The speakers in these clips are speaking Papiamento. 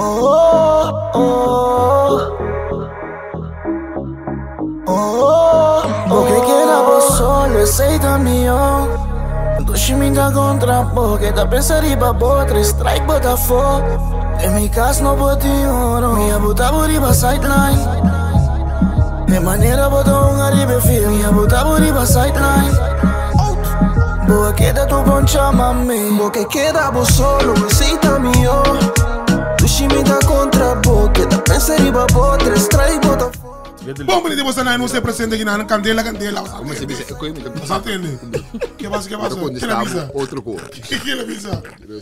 Oh, oh, oh, Bo ke keda bo solo, esei ta mihó. Dushi mi ta kontra bo, ke ta pensa riba bo, tres strike bo ta afó. Den mi kas no por tin oro, mi a buta bo riba sideline. E manera bo ta hunga riba e field, mi a buta bo riba sideline. Bo a keda tu poncha mami. Bo ke keda bo solo, esei ta mihó. Dushi mi ta kontra bo, ke ta pensa riba bo, tres strike bo ta afó. Bon bini di boso nan nos e presente aki nan candela candela. Como se bisa? Koe mi ta Boso atende. Ke pasa ke pasa? Mita Ke la contesta bisa? otro ko. Ke la bisa?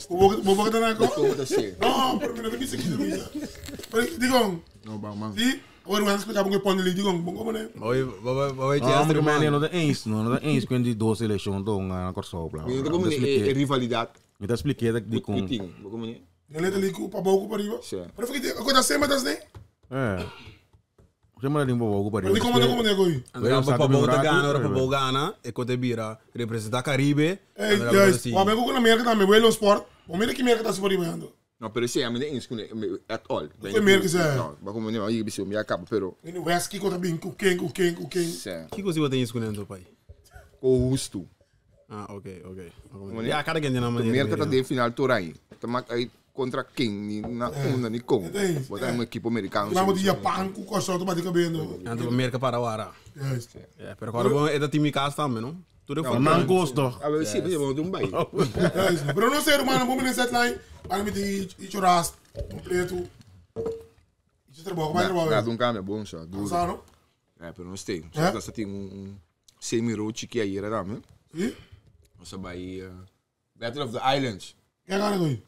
Bo bo bo ta na ko? Como ta se? No, pero mi no ta bisa ke la bisa. Pero digon. No ba man. Si, awor mi a explica bo ke pon di digon. Bon como ne? Oye, No, chester, maar man. no ta eens, no, no ta eens ku die dos selección to nga Kòrsou bla. Mi no ta como e rivalidad. Mi ta expliqué dat di Ku kon. tin, bo como ne? De letterlijk ku pa bou ku pa riba. Sí. Pero fukite, ako ta sema tas ne? Eh. Sema dat ding pa bou ku pa riba. Di como como ne koi? Andra pa pa bou ta gana, ora pa bou gana, e kote bira representa Caribe. Ey, juist. Wa ben ku na Merka tambe, welo sport. Bo mira ki Merka ta si pa riba ando. No, pero sí, a mi no eens ku at all. Ku Merka sa? No, ba como ne, ma yigi bisi mi a kaba, pero. In West kiko ta bin ku ken ku ken ku ken. Sí. Kiko si bo ta eens ku ne anto, pai? Ko hustu. Ah, ok, ok. Ja, cada quien tiene una manera. Merca ta den final tur ahí. Ta mak ahí contra ken, ni na unda, ni con. Bo ta un equipo americano. Lamo di Japan ku Kòrsou ta bati kabendo. Anto Merca para wara. Juist. Ja, pero ahora bon, eta team mi casa tambe, no? Tur e Nan kos toch. A ver, sí, pero un bai. Juist. Pero no sé, hermano, bom in set line. Para mi di icho rast completo. Icho trabalho, vai trabalho. Na, un cambio bom, sa. Duro. Sa, no? Eh, pero no stay. Eh? Sa tin un semi-road chiki ayera tambe. Sí? Nos a bai Battle of the Islands. Ke gana koi?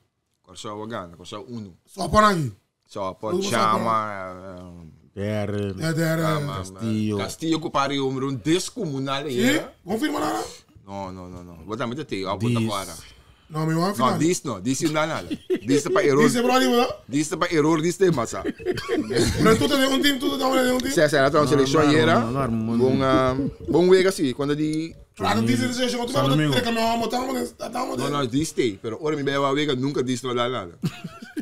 Kòrsou a gana, Kòrsou unu. So apon aki. So apon Luego Chama, Derde. Ja, derde. Castillo. Castillo ku pari hombre un descomunal Sí? ayera. Confirma nada? No, no, no, no. Bo tambe ta te, bo ta Dis. fora. No, mi wan No, final. dis no, dis no nada. Dis ta pa error. Dice bro, digo, Dis ta pa error, dis te masa. Pero tu te un team, tu te un team. César, era una selección no, ayera. no, no, no. Bon, bon wega sí, cuando di Claro, dice de selección, tu San vas a Domingo. treca mi amo, estamos, estamos. No, no, dis te, pero ora mi beba wega nunca dis no da nada.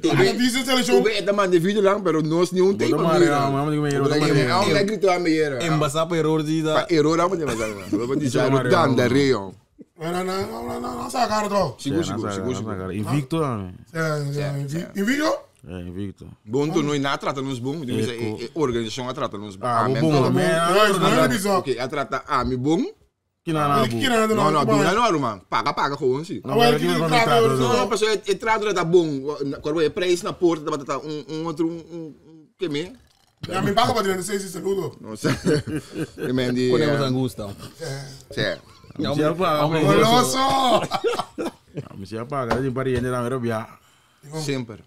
Claro, dice selección. Ube eta man de video lang, pero no es ni un tape. Bota mare, mama, digo, me bota mare. Aún le grito a mi era. Embasar pa error di Pa da. error amo de masana. Lo di Bota mare, dan mama. da rio. No, no, no, no, no, saca todo. Sigur, sigur, sigur, sigur. Invicto dan. Invicto? Ja, invicto. Bom tu no na trata nos bom, digo, Eco. e organização a trata nos bom. Ah, Amen. bom, Bom, man. no, no, Ok, a trata a mi bom. Kina na bo. No, no, do na no, man. Paga, paga gewoon si. No, maar kina trato, no, No, no, paso e trato da bom. Quando é preço na porta, tá um outro um que me? Ya me paga para 36 saludo. Não sei. E men di. Ponemos angusta. Sì. Mi si apaga. Goloso. Mi si apaga, di pariente dan weer op ja. Sempre.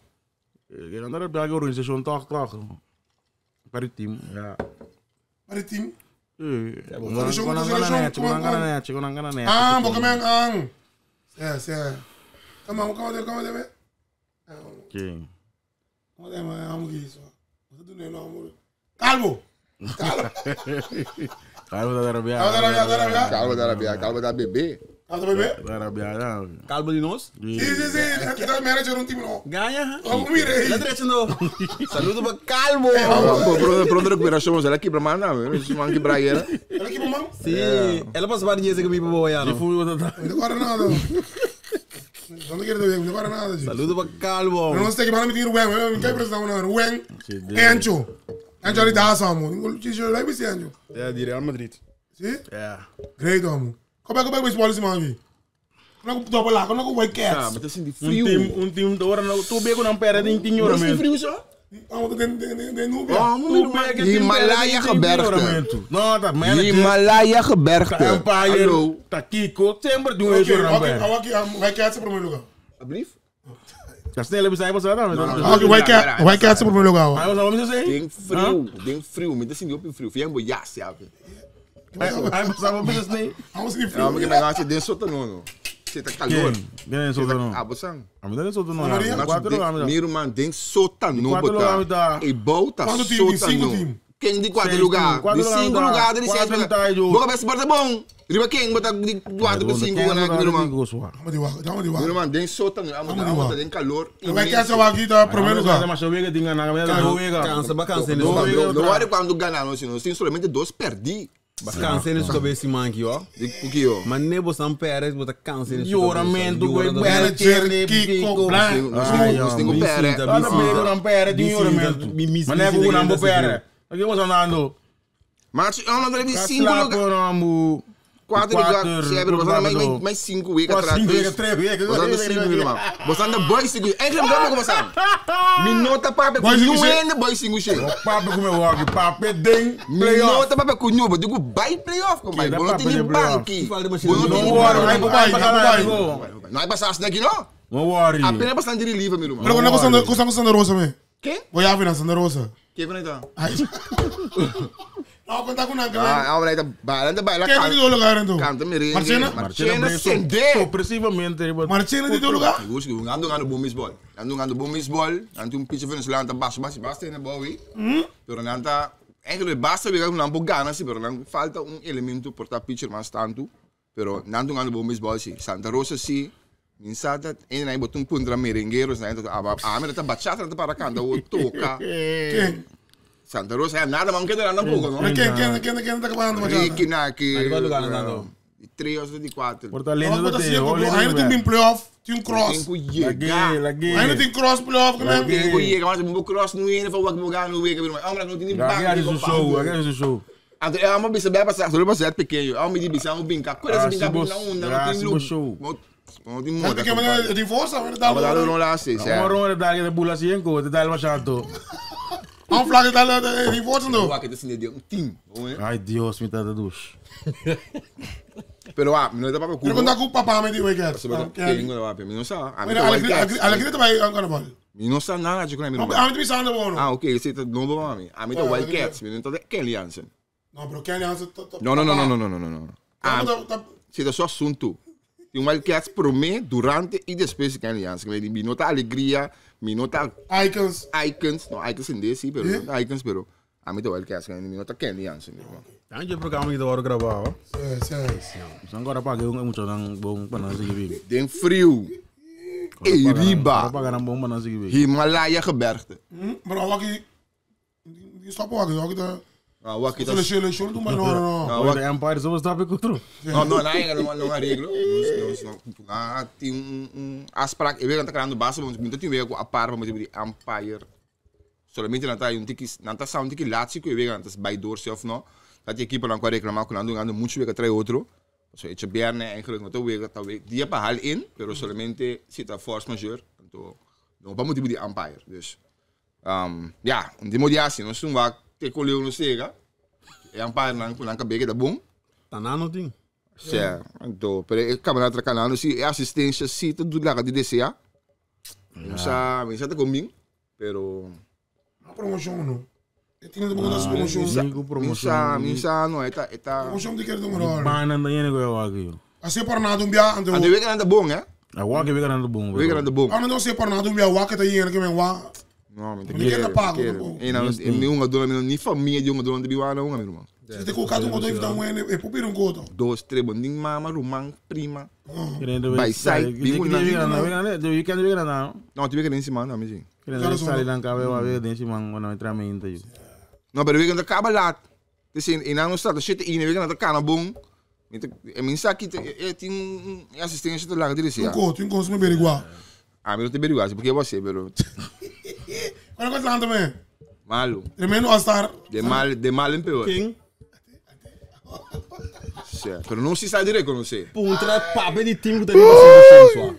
Ik dan daar bij organisatie toch toch. Per team, ja. Para team. Eh, Selección, con selección, net, con con- net, con net. Ah, porque me han. Sí, sí. Come on, come on, come on, King. Come on, vamos aqui isso. Você do não, amor. Calvo. Calvo. Calvo da Arabia. Calvo da Arabia, da Arabia. Calma da Arabia, calma da bebê. Calvo bebê. Da Arabia, ja. Calvo di nos? Sí, sí, sí. Está manager un team no. Ganha. Vamos mire. La derecha no. Saludo pa Calvo. Pronto, pronto recuperação, ela quebra mais não, esse man quebra era. Ela equipo man. Sí, ela passa para dinheiro que me pa Die boiano. voel je dat. Não agora nada. Não quero ver, não agora nada. Saludo pa Calvo. Não sei que van a meter Ruen, me quer presentar uma Ruen. Sí, de- Ancho. Ancho ali dá amo. Não sei se Ancho. Ja, di Real Madrid. Sí? Ja. Great amo. Como é que vai baseball esse man aqui? Como é que double lá, como é que White Ah, Cats? mas tá sentindo Un frio. team, un team, ora no, tu bego não perde em tinha Não sente frio só? Vamos tem tem tem Nubia. Oh, Himalaya gebergte. No, dat manager. Himalaya gebergte. Empire. Hallo. Ta Kiko, sempre doen Ok, we zo ok, ramper. ok, White Cats em primeiro lugar. Alsjeblieft. Ja, snel hebben zij was dat dan. Ok, White Cats, White Cats em primeiro lugar. Hij was al met z'n Ding frio, ding frio, me tá sentindo op frio. Vem boias, ja. Hij was al met z'n Vamos de Não, frio. porque negócio de sótano, não. Você tá calor. Quem? Quem sótano? Ah, você. A mim não é sótano. Maria? Quatro lugares. Miro man, ding sótano, Quatro botar. lugares tá. E bota Quanto time? Tem cinco sótano. time. Quem de quatro Seis lugar? time. Quatro De lugar cinco tá. lugar, de Quatro seis tá, lugar. Ju. Boca bem, bota bom. Riba ken bota di 4 ku 5 gana mi ruman. Dame di wak, dame di wak. Mi ruman den sótano, amo Dame di amo wak. ta den calor. Vai que essa aqui tá primeiro lugar. Mas eu wega dinga na minha do wega. Cansa, ba cansa No, nesse no, no worry quando ganhar, não, senão tem somente dois perdi. Cansa nesse cabeça manki, ó. Di porque ó. Mas nem você não perde, bota cansa nesse Juramento, güey. Manager Kiko Blanc. Nós temos pere. Ana pego não pere, de juramento. Mas não é que não pere. Aqui você andando. Mas eu não de 5 lugar. lugar. 4 lugar, sempre, você mais mais 5 weken atrás. 5 weken, 3 weken. Você anda 5 irmão. Você anda boy 5. Eigenlijk não como você. Mi nota pape Boy com cinco nu boy 5 che. Pape com meu walk, pape ding. Mi Playoff. nota pape com nu, digo vai playoff com vai. Que dá Não pape tem de playoff. banki. Fala de machine. Não tem Não worry, banki. vai, vai, vai. Não vai passar assim aqui não. Não worry. Apenas passando de relief, meu irmão. Pero quando eu com Santa Rosa, me. Quem? Vou a ver Santa Rosa. Quem vai então? Ai. Não, conta com nada. Ah, agora tá bailando, baila. Quem é de lugar então? Canta merengue. Marchena? Marchena sende. Sorpresivamente. Marchena de lugar? Goed, ando ando bom baseball. Ando ando bom baseball. Ando um pitcher Venezuela tá baixo, baixo, basta na boa aí. Pero nanta eigenlijk basta weer um lambo gana si, pero nan falta um elemento por ta pitcher mas tanto. Pero nando ando bom baseball si. Santa Rosa si. Insata en aí botou um puntra merengueiros, né? A a mera tá bachata tá para canta o toca. Quem? Santa Rosa é nada, mas não quer nada um pouco, não? Mas quem quem quem quem tá acabando Ricky Naki. Mas qual lugar nando? 3 ou de 4. Fortaleza Não, do tem. Ainda tem playoff, tem um cross. Tem que chegar. Ainda tem cross playoff, né? Tem que chegar, mas o cross não entra, foi o que no wega, mas ah, não tem nem Aqui é o show, aqui é o show. Então, é uma bisa bem passar, só passar pequeno. É uma bisa um brinca, coisa brinca na onda, não tem lu. show. Não tem moda. Porque mas tem força, mas dá. Mas não lá assim, Uma ronda da que bula assim, ko, te dá chato. Um flag dá tem força não. Eu acho que tem um team. Ai Deus, me tá dos. Pero ah, não dá para Eu contar com o papá me digo que. Quem não dá para mim não sabe. Alegria também agora bola. Mi não sabe nada de como Não, a mim também bom. Ah, ok, esse tá novo para mim. A mim tá Wildcats, mi não tá Kenley Jansen. Não, pero Kenley Jansen Não, não, não, não, não, não, não, não. Ah, se tá só assunto. Tem Wildcats por mim, durante e depois de Kenley Jansen. Mi nota alegria, mi nota Icons. Icons, não, Icons em desse, pero Icons, pero a mim tá Wildcats, mi nota Kenley Jansen. Tanto programa que eu gravar, ó. Sim, sim. Agora paguei um muito não bom para não seguir. Den frio. Ei, riba. Pagar um bom para não seguir. Himalaya gebergte. Maar al aqui stop aqui, aqui tá. Ah, aqui tá. Sele sele do mas não, não. Ah, o Empire só está para outro. Não, não, não, não arreglo. Não, ah, tem um afspraak. Ik weet dat ik aan de baas want ik moet dat weer a par met die Empire. Solamente na tá um tiki, na tá sound tiki laatste ik weet dat is bij door zelf no. Dat die equipe dan qua reclamar con ando ando mucho weer trae otro. So hecho viernes eigenlijk no te weer dat week die pa hal in, pero solamente zit force majeure. Então, não vamos die Empire. Dus ja, die moet ja zien, nós não vai ter colher no cega. E Empire não não cabe da bom. Tá na no ding. Sim, então, pero e camarada canal si assistência si tudo lá de DCA. Não sabe, não sabe comigo, pero A promoção não. Eu tinha de botar promoção. Promoção. Minsa, não, eta eta. Promoção de quer do moral. Bana não yene go aqui. A ser nada um bia ando. Ando wega anda bom, né? A waka wega anda bom. Wega anda bom. Ah, não ser nada um bia waka tá yene que me wa. Não, me tem que pago. E não, e uma dona, nem família de uma dona de biwana, uma meu irmão. Se te colocar um goto e um ene, e pupir um goto. Dois, três, bonding mama, rumang, prima. By side, bingo na. Weekend wega na. Não, tive que nem semana, amigo. Querendo sair lá cabe wa wega den semana quando entrar me inta. No, pero weekend acaba laat. Dus in aan staat, shit in weekend dat kan bom. E min sa ki tem assistência te lá de Um goto, um goto me berigua. Ah, mas não te berigua, porque você, pero. Quando eu lá também. Malo. Tremendo all star. De mal em pior. Quem? Pero não se sabe direito, não sei. Puntra pape de time que tá riba 5 shake, só.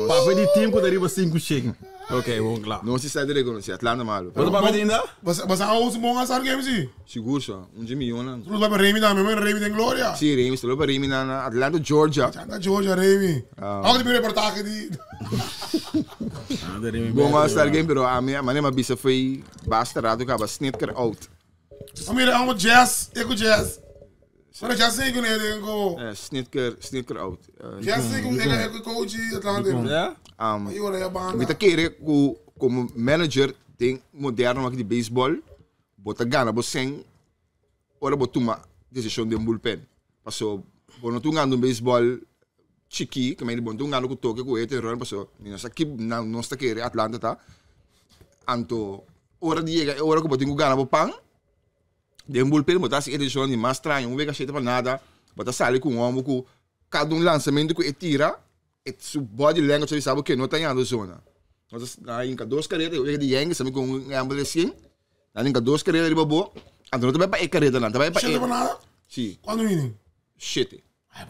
Pape de time que tá riba 5 shake. Ok, bom, claro. Não se sabe direito, não sei. Atlanta malo. Quanto pape ainda? Você você há um bom all star game, sim. Seguro só, um de milhão. Tu vai para Remy também, mas Remy tem glória. Sim, Remy, você vai para Remy na Atlanta, Georgia. Atlanta, Georgia, Remy. Olha que reportagem de. Bom all star game, pero a minha maneira bisa foi basta rato que Snitker out. Mira, é um jazz, eco jazz. Maar jazz zeker nee, denk ik. Eh, Snitker, Snitker out. Jazz zeker, ik coach Atlanta. Ja? Mi ta kere ku como manager den moderno aqui de baseball, bota gana bo sem ora bo toma decisão de bullpen. Passou Bo no ta hungando un beisbòl chikí, ke mei bo no ta hungando ku toke ku ete run paso mi no sa ki nan nos ta kere Atlanta ta. Anto ora di yega e ora ku bo tin ku gana bo pan den bullpen bo ta hasi e desishon di mas straño, un wega shete pa nada, bo ta sali ku un hòmber ku kada un lansamentu ku e tira e su body language ta bisa bo ke no ta yando zona. Nos a hinka dos kareda, e wega di Yankees tambe ku un gamble resien, nan hinka dos kareda riba bo, anto no ta bai pa e karedanan, ta bai pa e. Shete pa nada? Si. Kuantu inning? Shete.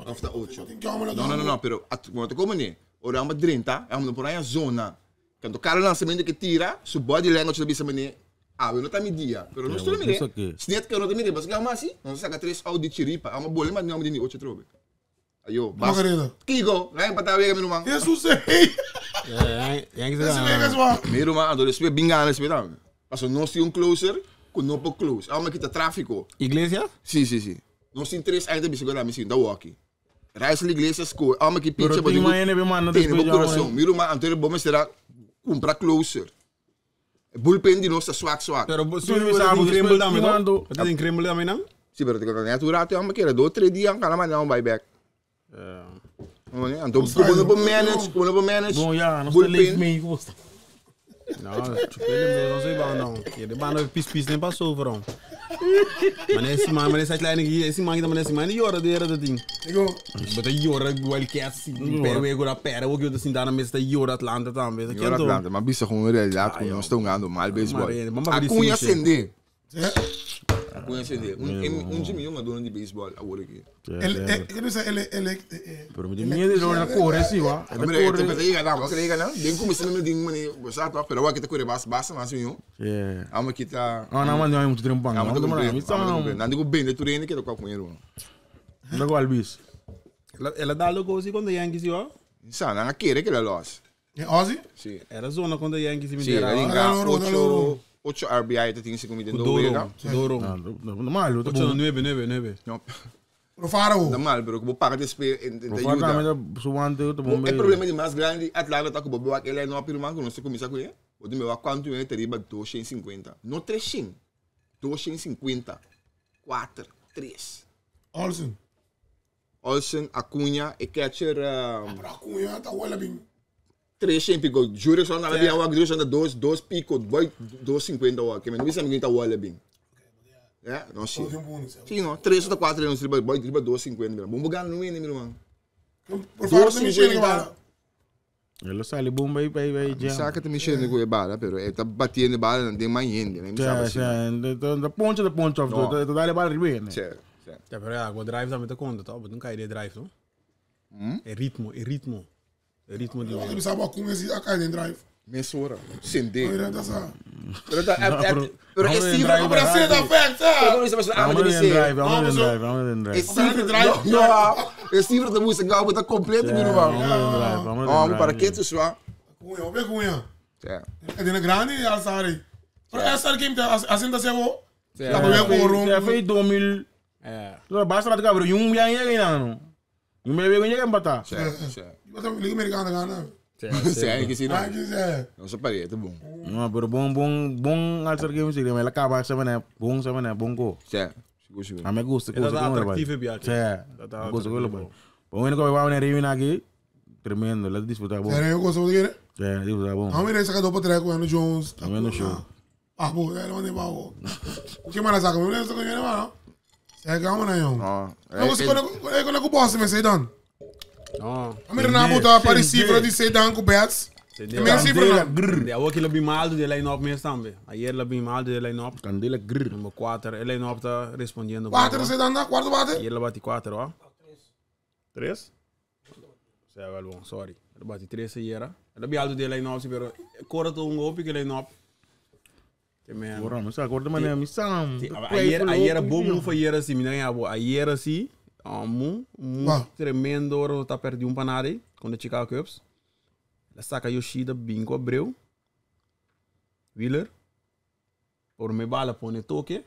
Of ta ocho. No, no, no, no, pero at, bo no ta komo ne. Ora amba drenta, e amba no por haña zona. Tanto kada lansamento ke tira, su body language ta bisa mane, awe no ta mi dia. Pero nos tur a mire. Snitker no ta mire, pasobra ke amba hasi? Nos a saka tres out di chiripa. Amba bole mas mi amba di ocho atrobe. Ayo, bas. Kiko, nan empatá wega mi ruman. Jesus, hey. Yankees Ese wega swa. Mi ruman, anto despues bin gana despues tambe. Pasobra nos tin un closer ku no por close. Amba kita tráfiko. Iglesias? Si, si, si. Nos tin tres aña ta bisa ku el ami si, ta wòki. Raisel Iglesias ku amba ki Pero picha bo tin tin ku mañana be manda tene bo despues ya, kurason. man. Mi ruman, anto bo mester a kumpra closer. Bullpen di nos ta swak swak. Pero bo Tú su mi sabe, tin cremble después tambe, ti no? mando. Bo tin cremble tambe nan? Si, pero te net un rato amba keda dos, tres dia kana manda un buy back. Anto como no por manage, como no por manage. Bon, ya, nos ta leef bullpen. mee. Como sta? No, chupele me não sei bom não. E de bando pis pis nem passou, bro. Mas esse man, mas essa line aqui, esse man aqui também esse man llora de era de ding. Digo, Bota llora Wildcats, pero eu agora pera, o que eu tô sentado na mesa llora Atlanta também. Aqui Llora Atlanta, mas bisa com realidade com nós estamos ganhando mal baseball. Marene, vamos abrir Acunha sim, sim. acender. é, Acunha acender. Um time um dono de baseball agora aqui. ele, ele, eu não sei, ele, ele, eh, Pero mi miedo de una corre, sí, va. Mira, eu pensei que não, eu não. Nem começando me ding mane, você tá, pero aqui tá corre bas, basta mas meu. Yeah. Amo aqui tá. Ah, não, mano, é muito tempo. Amo Não, tá não, cumprir. não, Amo não. Não digo bem, de turene que tô com ele. Não go Albis. Ela ela dá logo assim quando Yankees, ó. Sa, não quer que ela los. é Ozzy? Sim. Era zona quando Yankees me Sim, deram. ele Dá entra loro, dá loro. 8 8 RBI tá tinha se comido no Doro, wega. Doro. Não, não, malo, tá 8 bom. 9 9 9. Não. Rofaro. Tá mal, pero vou pagar desse em Por ajuda. favor, suante, tá bom. O problema de mais grande, Atlanta tá com o Bobo aquele é não pirman, não sei começar com ele. O de meu quanto é teria 250. Não 300. 250. 4, 3. Olsen. Olsen, Acunha e catcher Pero Acunha tá olha bem. 300 pico. Juro só na bem o Juro só na 2, 2 pico, boy 250 o que não bisa ninguém tá olha bem. É, não sei. Tem um bom, sabe? Sim, não. 3 ou 4 não sei, boy driba 250, meu. Bom ganho não é, meu irmão. Rofaro também chega, 250. mano. Ele sai bomba aí, aí, aí, já. Saca também cheio com a bala, pero ele tá batendo bala, não tem mais ainda, né? Já, já. Da ponte, da ponte, Não. da da bala ribe, né? Certo, certo. Ja, pero ja, o drive também tá conta, tá? Mas não cai de drive, não? É ritmo, é ritmo. É ritmo de. Eu sabe Acunha se a cai dentro drive. Mensura. Sende. Olha, tá só. Pero tá, pero é Não, cifra, não, pero Pra ser da festa. não isso, mas ah, Vamos deve em ser. drive, vamos em Vamos, drive, vamos em É drive. cifra, não, é cifra da música, o tá completo, meu irmão. Vamos em drive, vamos em Ó, drive. para que tu só? Acunha, vamos ver Acunha. Certo. É de grande e alçare. Pero essa aqui assim tá sendo. Tá bem com o Já rom. fez 2000. É. Basta lá de cabra, um bem aí, não. Um bem aí, empatar. Certo, certo. Liga americana, gana. Certo, que sim, Ah, não. que é. Não se parece, bom. Não, pero bom, bom, bom alçar game sim, mas ela acaba semana, bom semana, bom go. Certo. Seguro, seguro. A me gusta, Ela gusta tá como atractiva, Bianca. É, Ela tá gusta como atractiva. Bom, eu não vai na reunião aqui, tremendo, ela disputa bom. Sério, eu gosto de querer. É, disputa bom. Vamos ver essa cadê para trás com o Jones. Tremendo show. Ah, pô, é onde vai o. O que mais saca? Não sei o que é, mano. É que vamos na yong. Ó, Não, você quando quando o boss me sei dan. Não. A mim não botar para cifra de sei dan com bets. Também cifra não. De awak ela bem mal de line up mesmo também. Ayer ela bem mal de line up. Candela grr. Número 4, ela line up tá respondendo. Quatro sei dan, quarto bate. Ayer ela bate 4, ó. 3? Sei wel bom, sorry. Ela bate 3 ayer. Ela bem alto de line up, pero corre todo um golpe que line up. Que man. Porra, mas acorda mané, me sam. Ayer, ayer era bom move ayer assim, me ganhava. Ayer assim, um, um Wow. tremendo, oro tá perdido um panade contra Chicago Cubs. Ela saca Yoshida, Bingo, Abreu, Wheeler. Por me bala pone toque.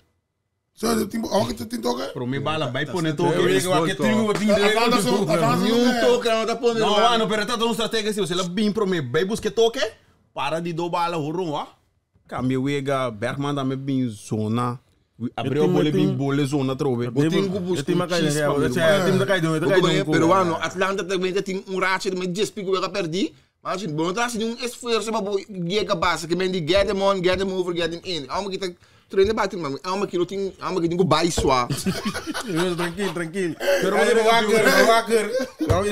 Só tem ó que tem toque. Por me bala vai pone toque. Atlanta só, Atlanta Nenhum só. toque, não tá pondo. Não, mano, pero tá uma estratégia assim, você ela bem pro me, vai buscar toque, para de do bala, hurrum, ó. Cambia wega, Bergman também bem zona. Abreu bole bin bole zona trobe. Bo tin ku buska un chispa, mi ruman. Bo komo peruano, Atlanta tambe ta tin un racha di 10 pico wega perdi. Ma si bo no ta hasi un esfuerso pa bo yega base, ke men di get him on, get him over, get him in. Amo ki ta train bati, ma amo ki no tin, amo ki tin ku bai swa. Trankil, trankil. Pero bo wakker, wakker.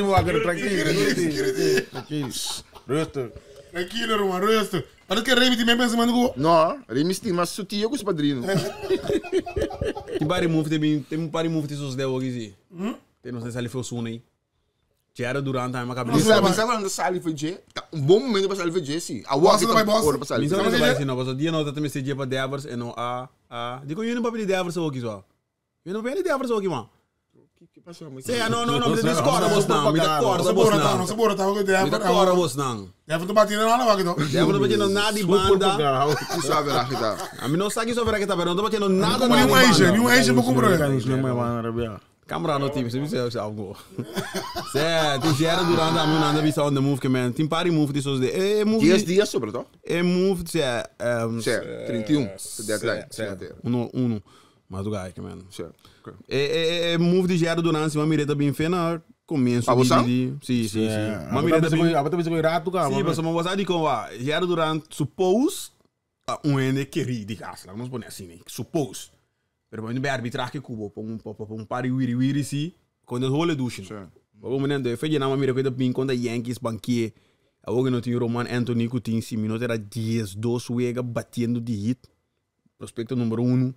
Wakker, trankil, trankil. Rustig. Tranquilo, ruman, rustig. Pero ke Remy tin men pensamentu ku bo? No, Remy stima su tio ku su padrino. Tin pari move te bin, tin pari move te sosode awor si. Te nos ta sali for suna ei. Jared Durant tambe m'a Mi sa, mi sa cuando sali for dje. Ta un bon momento pa sali for dje, si. Awor Boston ki ta ta bai Boston? ora pa sali Mi for sa dje. ta bai si no, pasobra dia no ta mester dje pa Devers e no a a. Dikon yu no papia di Devers awor ki so? Yu no papia di Devers awor ki man? Sea, no, no, no, mi ta discorda bos nan, mi ta corda bos nan. No se borota, porque Mi ta Denver, corda bos nan. Denver ta batiendo nada, wak to. Denver no batiendo nada di banda. Ki sabe la kita. A mi no sa ki sover kita, pero no ta batiendo nada Como nada ni di un Asian, banda. ni un Asian por comprar. Camera no team, se mi se algo. Se, ti Gerard Durant a mi nanda bisa on the move ke man. Tin pari move di sos de. E move. 10 dias sobre to? E move se Se, 31, the deadline. Se, uno, uno. Mas do ke man. Se. Okay. E move di Gerard Durant si ma mireta bin fe na comienzo Pa di bosan? di si si si. Ma mireta bin. Abata bisa ko rato ka. Si, pasobra ma bosa di kon wa. Gerard Durant suppose a un hende keri di gas, laat ons pone asina, ne. Suppose. Pero pa mi bij arbitraje kubo, pa un pa un pari wiri wiri si, kon de hole douche. Sure. Pa un momento, e feje nama mira ku bin konta Yankees bankie. Awo no tin Roman Anthony ku tin si minuto era 10-2 wega batiendo di hit. Prospecto numero 1.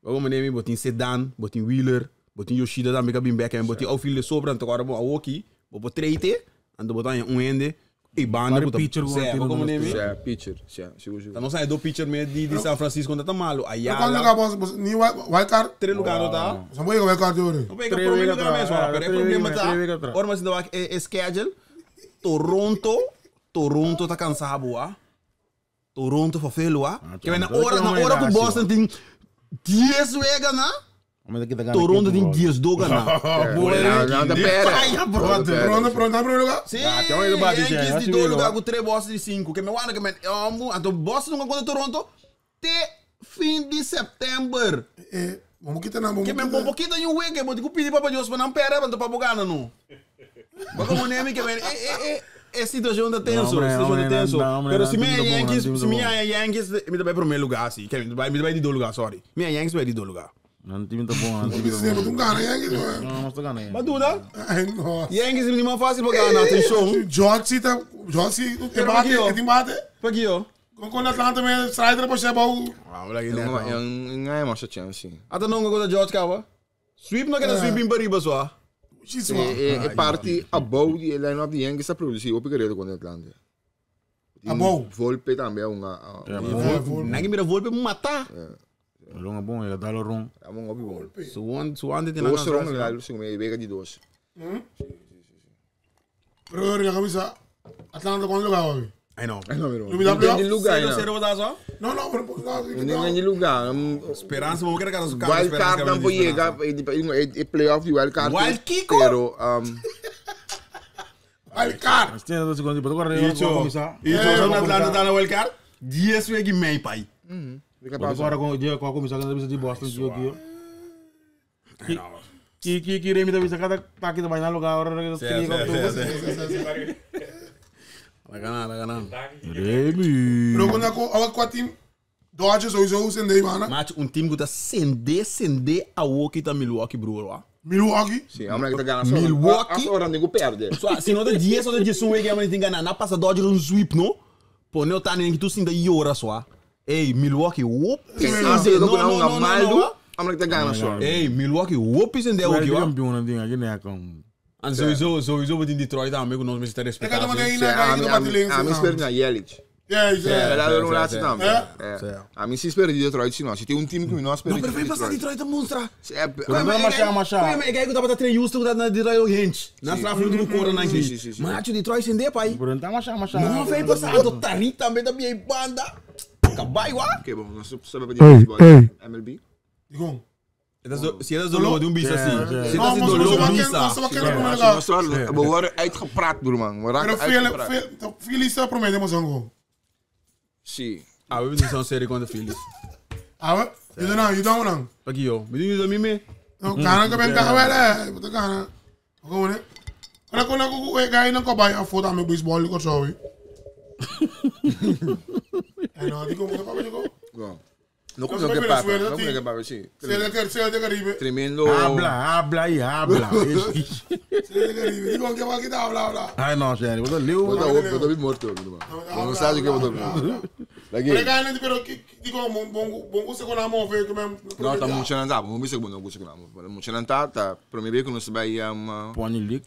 Logo meneer mi botin Sedan, botin Wheeler, botin Yoshida tambe ka bin back en botin outfield de sobra anto agora bo awoki, bo bo treite, anto botan un hende e banda Pari ku ta pitcher ku Zé, tin como meneer mi? Se, pitcher. Se, sigur sigur. Ta no sa do pitcher me di San Francisco ta malo. Cuando Ayala. acabó, ni wild card. Tre lugar no ta. Se voy a wild card hoor. No pega Tre problema weken lugar mesmo, atrás, pero é tre problema weken, tá. tre weken atrás. Ora mas ainda é schedule. Toronto, Toronto tá cansado, ah. Toronto fa ah. Que na hora na hora que Boston tem 10 wega na. Toronto tem 10 doga na. Não, não, pera. Fire, brother. Pronto, pronto, tá primeiro lugar. Sim, Ah, tem um aí do bate, Yankees já, de acho dois que lugar com 3 Boston de 5. Que me guarda que me amo. Então Boston nunca contra Toronto até fim de setembro. Vamos quitar na, vamos Que me quitar. um pouquinho de um week, vou te pedir para Deus para não pera, para pagar não. Mas como nem que me é é situação da tenso, Não, hombre, situação da hombre, tenso. não, hombre, Pero não, se me time tá bom, Yankees, não, time se tá me bom. Yankees, me vai primeiro lugar assim, que me vai de dois lugar, sorry. Me Yankees vai de dois lugar. Não, time tá bom, não, time tá Sim, bom. tu gana, Yankees. Não, não tô ganhando. Mas duda, Ai, nossa. Yankees me mais fácil para ganhar, atenção. George tá, George tem Pero bate, aqui, ó. tem bate. Aqui, ó. Com Atlanta mesmo, Strider para chegar o Ah, moleque, Eu né? não, eu não é uma chance. Até não contra George Kawa. Sweep não quer sweep em Pariba só. X, E, e parte above die line-up die Yankees a produzir, o Picaredo contra Atlanta. Above. Volpe também é uma. Ninguém mira Volpe matar. Longa bom, ele dá o rum. É um óbvio bom. Suan, Suan tem Dois rondas lá, segundo me vega de dois. Pero la camisa Atlanta quando lugar, homem. I know. Não, meu Não me dá Não tem lugar, Zero, zero, não. botar só. Não, não, pero Não tem lugar. Esperança, vamos querer cara cara. Wild card não pode chegar, e playoff de wild card. Wild Kiko? Pero, Wild card. Mas tem dois segundos, depois agora eu vou começar. Isso, só Atlanta tá na wild card. 10 wegi mei, pai. Agora com o dia com a comissão da de Boston aqui. Que que que Remy da bisa cada tá aqui também na lugar agora Vai ganhar, vai ganhar. Remy. Pero quando a com team Dodgers sowieso zijn de man. Macho, um time que tá sende, sende a Woki tá Milwaukee Brewer, ó. Milwaukee. Sim, a mulher que tá ganhando. Milwaukee? A hora nego perde. Só, se não tá 10, só tá 10 um wegi, mas tem ganhar. Na passa Dodgers um sweep, não? Pô, não tá nem que tu sinta iora só. Ei, Milwaukee, whoop. Assim, eu tô Não, com não, um não, malo, não. a mulher que tá ganhando só. Ei, Milwaukee, whoop, sende a Woki, ó. campeão não tem aqui né com. En sowieso, sowieso wordt in Detroit aan, ik nog met te Ik had respecten. hem alleen Sim, naar a de mim, a mim espero na Yelich. Ja, ja. Ela era um laatste também. Sim. A mim se espera de Detroit, sim, não. Se tem um time que não espera Não, de pero vem passar Detroit. Detroit een monster. É, Não, mas chama, chama. Maar ik kijk dat dat train Houston dat naar Detroit ook hint. Na straf nu de corona Sim, sim, sim, sim. Maar had je Detroit zijn de pai. Pero tá mas chama chama. Não vem passar do Tarita met dat bij banda. Kabai wa. Ok, bom, nós sabemos de baseball. MLB. Digo. Dat is de, zie je dat is de logo doen bisa zie. Zie No, dat is maar de ze logo wakken, bisa. ze wakken op Nós elkaar. só we worden uitgepraat, broer, man. We Pero raken veel, uitgepraat. veel, Phillies prometemos algo. Sim. Ah, we hebben zo'n serie contra de Phillies. Ah, we? Yuda nan, yuda nan. Paki yo. Mi tin yuda mi me. No, gana que ben gana wel eh. Bo ta gana. Gewoon eh. Kona kona ku e guy nan kobay a foto ame baseball ko so we. Eh no, digo mo pa digo. No. No Nos como vai que papa, Venezuela, no como ti. que papa, sí. Sele que sele de Caribe. Tremendo. Habla, habla y habla. Sele de Caribe. Digo que va a quitar habla habla. Ai, no, sério. Bota leu. Bota bota bem morto, meu irmão. Não sabe o que botou. Pero guy nan pero digo bon bon bon se kona mo fe que mem. No, tá muito não tá. Vamos ver se não consigo não. Muito não tá, tá. Primeiro que nós vai um Pony League.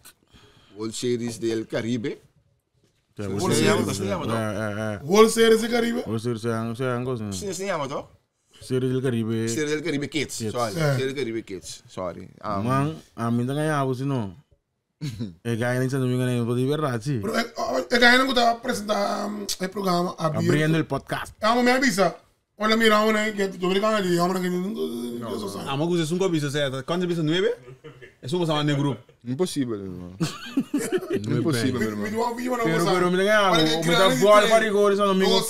World Series del Caribe. World Se chama, Series. se chama, É, toch? é, é. World Series de Caribe. World Series, é, é, é, Se se chama, toch? Series del Caribe. Series del Caribe Kids. Sorry. É. Series del Caribe Kids. Sorry. Man, a mim tá ganhando, se não. É ganha em Santo Domingo, né? Vou de verdade, sim. Pero e guy nan ko apresentar el programa Abriendo el podcast. Amo me avisa. Hola mira, ahora que dominicano di, ahora que no eso sabe. Amo que um bisa certo. Quanto bisa nueve? É um bisa no grupo. Impossível, meu irmão. Impossível, meu Mi irmão. duan vivo na Pero, pero, me ganhava. Me dá bola para rigor, Santo Domingo,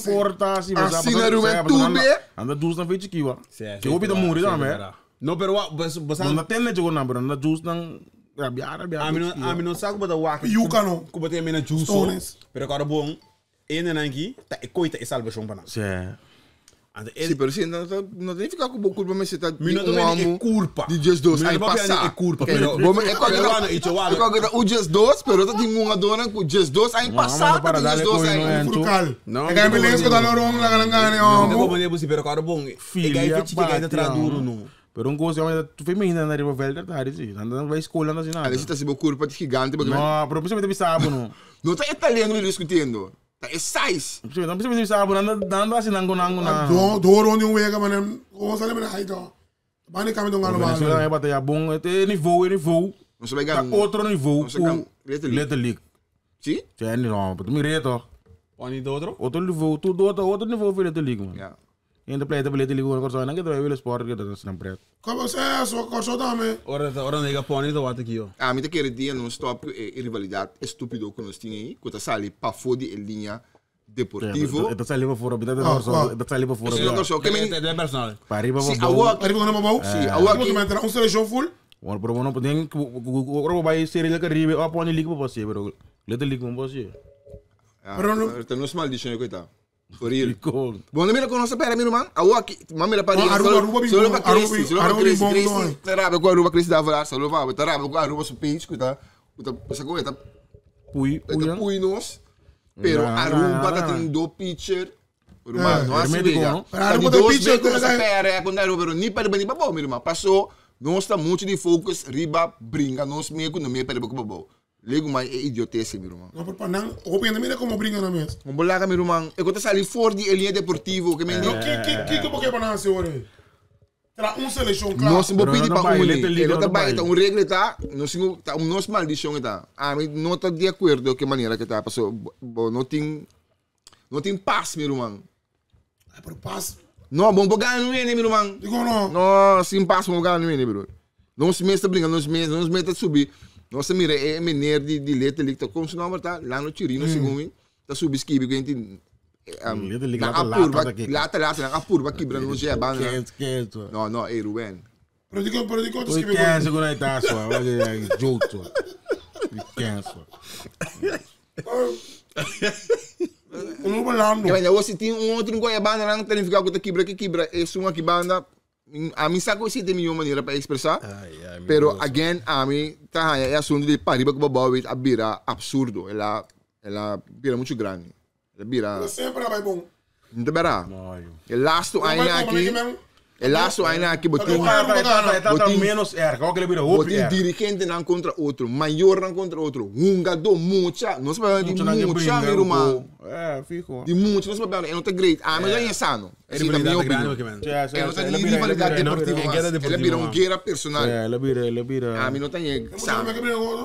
porta, assim. Assim na rua, tu vê? Anda dus na frente aqui, ó. Que eu pedi morrer também. No, pero wa, bas bas Não tem leite com não, pero anda dus na rabiar, rabiar. a mi no saco bota wa. Yuca no. Ku bota mina juice. Stones. Pero agora bom. Ene nanki, tá e coita e salvação para nós. Sim. Ante Sim, pero sim, não não tem que ficar com culpa, mas você tá Mi no também é culpa. De just dos, Mi no aí papia passar. é culpa. Ok, Pero bom, é qualquer pero ano, icho wa. É qualquer o just dos, pero tá tem uma dona com just dos, aí passar, para tá tem darle just dos coino, aí. eh. Frucal. Não, E guy me lensko da lorong la galangane amo. Não como nem pero agora bom. E gai Filha, fichi que gai tá duro no. Pero um gosto, tu feminina na riba velha, tá aí, anda vai escola assim nada. Ali você tá se culpa de gigante, porque Não, pero principalmente sabe não. não tá italiano me discutindo. Tá é size. Principalmente sabe, anda anda assim nango nango na. Do do ron yung wega manem. Como sale me haito. Bani kami dong ano Venezuela ba. é batalha bom, é nível, é nível. Não se vai Tá ganhar. outro nível. Não sei como. Little League. Little League. Sim? Sim, não, pero me reto. Oni do outro? Outro nível, tudo outro, outro nível foi Little League, mano. Yeah. Ainda play da Little League, agora só não que vai ver sport que tá sendo preto. Como se so corso dame. Ora ora nega poni do wat aqui, ó. A mim tá querendo dia não stop e rivalidade estúpido que nós tínhamos aí, que tá sali pa fora de linha deportivo. Tá saindo para fora, tá Ah, ah. tá saindo para fora. Sim, eu só que me É personal. Para riba Sim, para a work Ari ko na mabaw. Sim, a work Como entrar um seleção full. Bueno, pero bueno, tem que agora vai ser ele Caribe, ó, põe League para você, pero Little League para você. Pero não- Tá nos maldição aí, coitado. For real. Ficou. Bom, não me conoce pera, meu irmão. A work, mami la pari. Ah, Aruba, Aruba, bem Solo bom, pa Aruba, Cristi, solo pa Aruba, Cristi, bem bom, Cristi. Tarabe com Aruba Cristi da falar, solo pa, tarabe com Aruba su page, coitado. Coitado, essa coisa tá Pui, pui. tá pui nos. Pero Não, Aruba não, tá não. tendo pitcher. Irmão, não assim hermético, veja. não? Pero Aruba tem pitcher, com essa como é que- pera, com Aruba, pero ni para ni para bom, meu irmão. Passou, nós tá muito de focus, riba, brinca, nós meio que não me para bom. Lego mais é idiotese, meu irmão. No por panang, o pinda mira como brinca na mesa. Um bolaca, meu irmão. Eu tô sali fora de linha deportivo, que me No que que que que porque panang se ore. Tra um seleção claro. Nós não Pero pedi não para vai, um Little League Ele não tá vai. vai, tá um regra tá, nós tá um nosso maldição tá. A mim não tá de acordo que maneira que tá, passou, bo, não tem paz, meu irmão. Ay, pero paz. Não, bom, bom ganho não é, né, meu irmão. Digo no. Não, sem paz, bom ganho não é, né, bro. Nós mesmo tá brincando, nós mesmo tá subir. Nós mira é meneer de Little League, tá como se nome tá lá no Tirino, segundo mim, tá subir esquibe que a gente Little League, na lata, apurva, lata, tá lata, lata, na apurva quebra no jeba, né? Que que Não, não, ei, Ruben. Pero digo Oi, que quem se conecta só, olha, joke. Quem só. Um balando. Que bem, você tem um outro Goiabana lá, não tem ficar com quebra que quebra, esse um aqui banda. A mim sabe que tem nenhuma maneira para expressar. Pero again, a mim tá é assunto de Pariba com Babau a bira absurdo, ela vira muito grande. Ela vira, Sempre vai bom. não te verá. Olha. El lasto ainda aqui, el lasto ainda aqui botin, Tá Botin- menos R, qual que ele vira hope botin R. dirigente não contra outro, maior não contra outro, hungador mucha, não se pode de Mucho não que mucha, brinca, meu irmão. É, fico. De mucha, não se pode, é não tá great. Ah, mas é sano. Essa é a minha Rivalidade grande, opinião. que man. É, não tem rivalidade deportiva, É mas guerra ela deportiva, vira um mano. guerra personal. É, ele vira, ele vira. A mim não tem sano.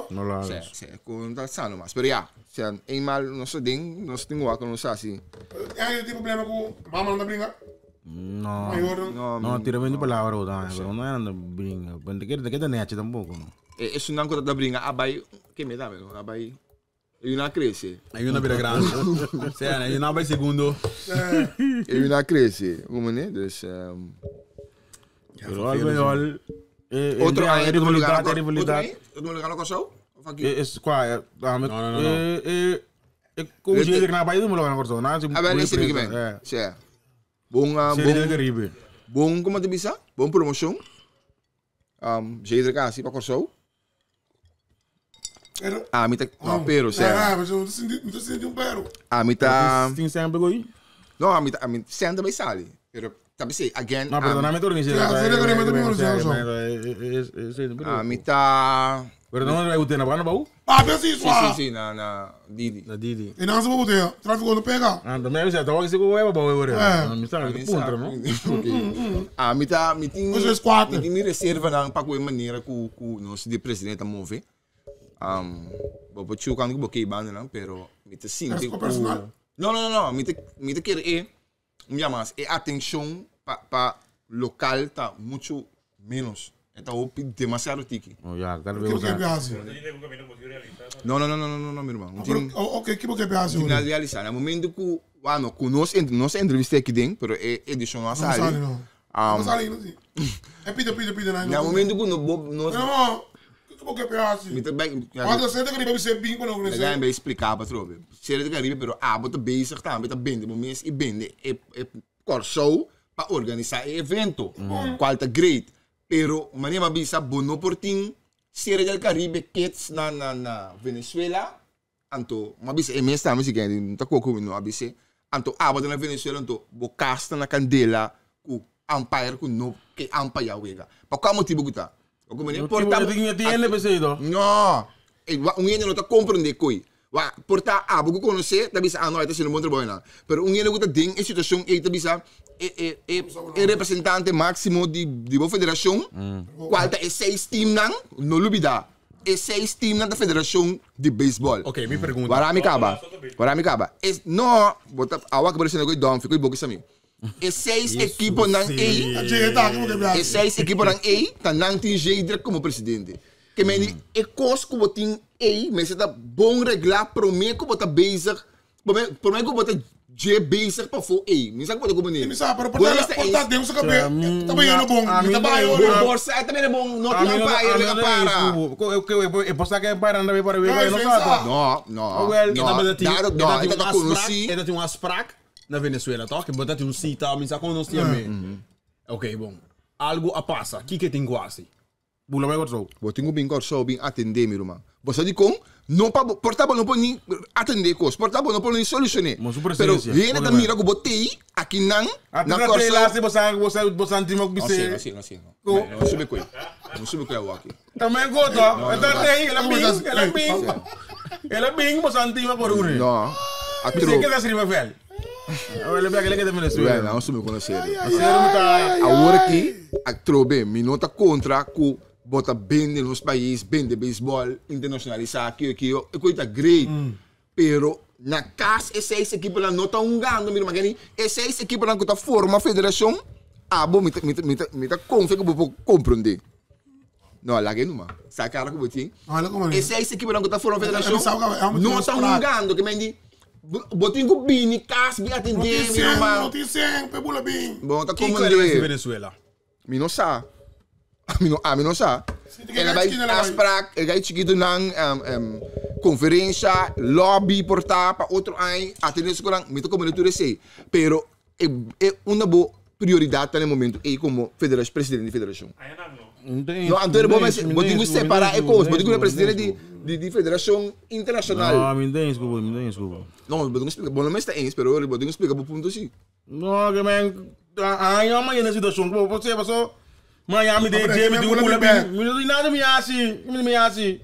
Não lá. Sim, sim, com tá sano, mas pero já, se eenmaal nosso ding, nós temos algo não assim. É, tem problema com mama não brinca. Não. Maior. Não, Não, tira bem de palavra, tá? Pero não era brinca. Pero te quer te nete tampoco, no. É, isso não conta da brinca, abai, que me dá, meu, abai. E yunan a krese. E yunan bira grandi. Sea, e yunan bai segundo. E yunan a krese. Como ne? Dus, Pero al bij al. Otro aña, E rivalidad, e Otro rivalidad. aña? Otro lugar na Kòrsou? Of aki? Es qua, No, no, no, no. E como je na bai do lugar na Kòrsou. Na, Ah, wel, ese big man. Sea. Bon, Serie del bon, Caribe. bon, como te bisa? Bon promoshon. Jedrek a hasi pa Kòrsou. Pero, Ami ta, no, pero, sea. Ah, pero mi ta sinti, mi ta sinti un pero. Ami ta, Tin sempre goi. no, ami ta, ami senta bai sali. Pero, ta bisa, again, No, pero ami, na me torni Ja, Serie del Caribe también organizado, ami ta, Pero no me gusta na bana bau. Ah, pero sí, si, swa. si, si, na, na, Didi. Na Didi. E nan se botea, tráfico no pega. Ah, também você tá que go bau agora. Eh. Me está Ami punta, no? Ok. Ami ta, mi tin, Os quatro. mi tin mi reserva nan pa ku e manera ku, ku nos di presidente ta move. Bo por chuka ku bo kei banda nan, pero mi ta sinti Pero ku personal? No, no, no, no, mi ta, mi ta kere e, mi yama e atenshon pa, pa lokal ta mucho menos. E ta hopi demasiado tiki. Oh ja, tal Que vez. que piace. No, no, no, no, no, no, no, mi hermano. No Pero, tin, oh, ok, que que piace. tin nada realisá. Na momento ku, bueno, ku nos, nos entrevista aki den, pero e edishon no a No sale, sali. no. No sale, no sí. E pide, pide, pide, Na momento ku no, bo, nos, No, no. Que que piace. mi ta bai, Quando você tem que ir bem para não Daga crescer. bij explicar pa trobe. Serie de Caribe, pero abo ta bezig tambe ta bende mo mes e bende e e Kòrsou pa organisá e evento. Kual ta great. Pero mane m'a bisa bo no por tin Serie del Caribe kids na na na Venezuela. Anto m'a bisa e mes tambe si kende no ta koko no a bis'é. Anto abo ta na Venezuela anto bo kas ta na kandela ku umpire ku no ke umpire wega. Pa kua motibu ku ta? Bo mane por ta Tin NPC do. No, e wa un hende no ta comprende koi. Wa por ta abo ku konosé ta bisa ah no e ta haciendo un bon trabou einan. Pero un hende ku ta den e situashon ei ta bisa e e e e representante maximo di di bo federashon kual ta e seis teamnan no lubida e seis teamnan ta federashon di beisbòl. Ok, mi pregunta. Wara mi kaba, wara mi kaba. E no bo ta awa ku bo ta haciendo koi dònfi koi boki sa mi. E seis ekiponan ei, e seis ekiponan ei ta nan tin Jedrek komo presidente. Ke men di e kos ku bo tin ei mester ta bon reglá promé ku bo ta bezig, promé ku bo ta dje bezig pafó ei. Mi sa ku bo ta komprendé. Mi sa, pero Bo mester por ta den su kabe ta bayendo bon, mi ta bai Bo ora. por sa e ta bayendo bon, no tin umpire leka para. E por sa ke umpire anda bay para bay, no sa. No, no, no, dado, no, e ta konosí. E ta tin un afspraak na Venezuela, toch? Bo ta tin un cita, mi sa kon nos tin me. Ok, bon. Algo a pasa. Kiko tin ku hasi? Bula bai Kòrsou. Bo tin ku bin Kòrsou bin atendé, mi ruman. Bo sa dikon? No pa bo, por ta bo no por ni atendé kos, por ta bo no por ni solushoné. Mo su Pero presencia. hende ta mira ku bo t'ei akinan A na tu Kòrsou. na bo sa bo sa bo sa antima ku No si, bise. no si, no si. No, no sube koe. No sube koe awor aki. También goto. E ta t'ei, el a bin, el a bin. El a bin bo sa antima por uri. No. A Bise tro. ke ta sirve vel. El a bin ke ta Venezuela. Well, no sube kono serio. Serio mi ta. Awor aki, a trobe, mi no ta kontra ku bo ta bende nos pais, bende beisbòl, internashonalisá, kio kio, e koi ta great. Pero na kas e seis ekiponan no ta hungando, mi ruman. Keni e seis ekiponan ku ta forma federashon, abo mi ta mi ta mi ta mi ta konfia ku bo por komprondé. No, laga e numa. Sa kara ku bo tin. E seis ekiponan ku ta forma federashon no ta hungando. Ke men di, bo tin ku bini kas bin atendé, mi ruman. No tin sen, pe bula bin. Bo no ta Kiko el a hasi komprondé. Venezuela? Mi no sa. Mi no, ami no sa. El a bai afspraak, el gai chikitonan, conferencia, lobby por ta pa otro aña, atende su koran, mi ta komprende tur esei. Pero e, e unda bo prioridad ta na e momento ei komo federacion, presidente di federacion. No, anto bo mester, bo tin ku separa e kos, bo tin ku bira presidente di, di, di federacion internacional. No, mi no ta eens ku bo, mi no ta eens ku bo. No, bo tin ku splika, bo no mester eens, pero bo tin ku splika bo punto si. No, ke men aña mañana situacion ku bo se paso Miami de Jamie di un bin mi no di nada mi hasi mi mi hasi.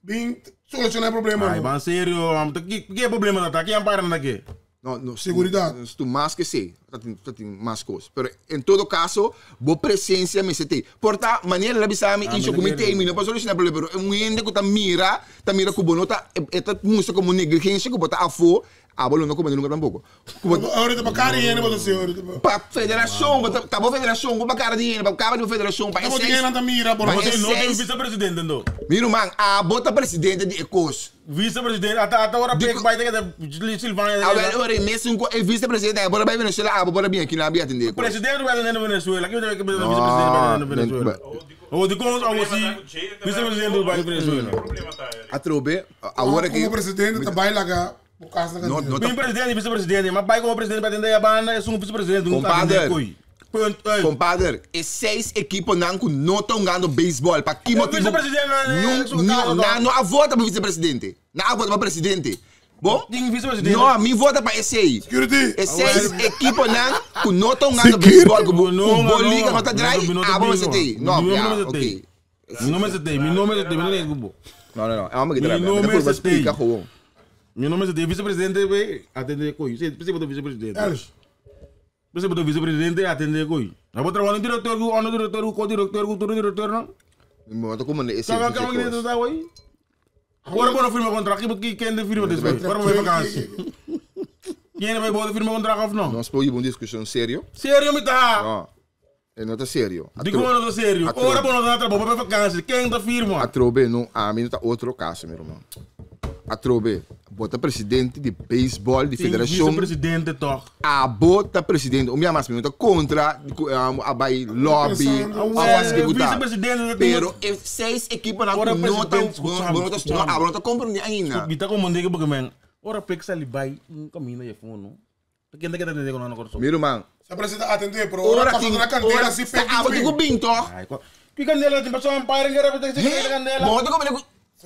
Bin soluciona e problema. Ay, ban serio, am ta ki ki problema ta ta ki ampara na ke. No, no, Seguridad. Tu mas ke se, ta tin ta tin mas kos. Pero en todo caso, bo presencia mester tei. Por ta manera el a bisa mi isho ku mi tei mi no por soluciona e problema, pero un hende ku ta mira, ta mira ku bo no ta e ta mustra komo negligencia ku bo ta afó. Abo lo no comprende nunca tampoco. Cu bo- Ahorita pa cara di hende bo ta haci ahorita pa. Pa federacion, bo ta ta bo federacion, bo pa cara di hende, pa caba di bo federacion, pa e Bo tin seis. hende ta mira, bo Pa no e No tin seis. vicepresidente ando. Mi ruman, abo ta presidente di e cos. Vicepresidente, ata ata ora Di pek cu- bai ta keda Silvania. Awel ora e mesun cu e vicepresidente abo ta bay Venezuela, abo por a bin aki na abi atende e cos. Presidente bai atende Venezuela. Ki ta keda vicepresidente bai atende Venezuela. O di con awo si vicepresidente bai Venezuela. Atrobe, awor aki. Como presidente ta bay laga bo cas na No, no Bin ta presidente y vicepresidente, maar bai como presidente bai atende ya banda, es un vicepresidente un Compadre. atende koi. Punt uit. Compadre, e seis equiponan cu no ta hungando baseball, pa ki E motibo? vicepresidente na- Nun- su nun- cargo nan no a vota pa vicepresidente. Nan a vota pa presidente. Bo? Tin vicepresidente. No, mi vota pa esey. Security. E seis equiponan cu no ta hungando Security. baseball, cu bo, No, cu bo no, liga no ta no, draai, no, no, abo no, mester tei. no, No, no, ya, no, no, ok. Mi no mester tei, mi no mester tei, mi no mester tei. No, no, no. E homber Mi ki traha. no Mi ta purba mester splika tei. gewoon. Mi no mester tei. Vicepresidente be atende koi. Si, si boto vicepresidente. Elders. Si boto vicepresidente atende koi. Na bo trabalho director ku, ono director ku, co-director ku, turu director no. Mi no ta como e Sabe seis que que cos. ta wai? Agora bono firma contrato, ki ken de firma después. Agora bo vakantie. Ken bij bono firma contrato of no? Nos por hiba un discusion serio. Serio mi ta. No. E no ta serio. Di como no ta serio. Ora bono ta trabalho pa vakantie. Ken ta firma? Atrobe, no, ami no ta otro caso, mi ruman. Atrobe, bo ta presidente di baseball di federacion. Vicepresidente toch. Abo ta presidente. Un bia mas, mi no ta contra di cu a bay lobby, of as ki cu ta. Vicepresidente ta Pero e seis equiponan Ora cu no ta, presidente, bo no ta, no, abo no ta comprende ainda. Mi ta comprende que porque men. Ora pek sali bay un camino ye fono. Ken ta keda atende con ano corso. Mi ruman, Sa presidente atende, pero ora ora pasa tin, na candela ora, si sa pek abo tin cu bin toch? Ai, ki candela tin paso umpire que era que candela. Bo no ta comprende cu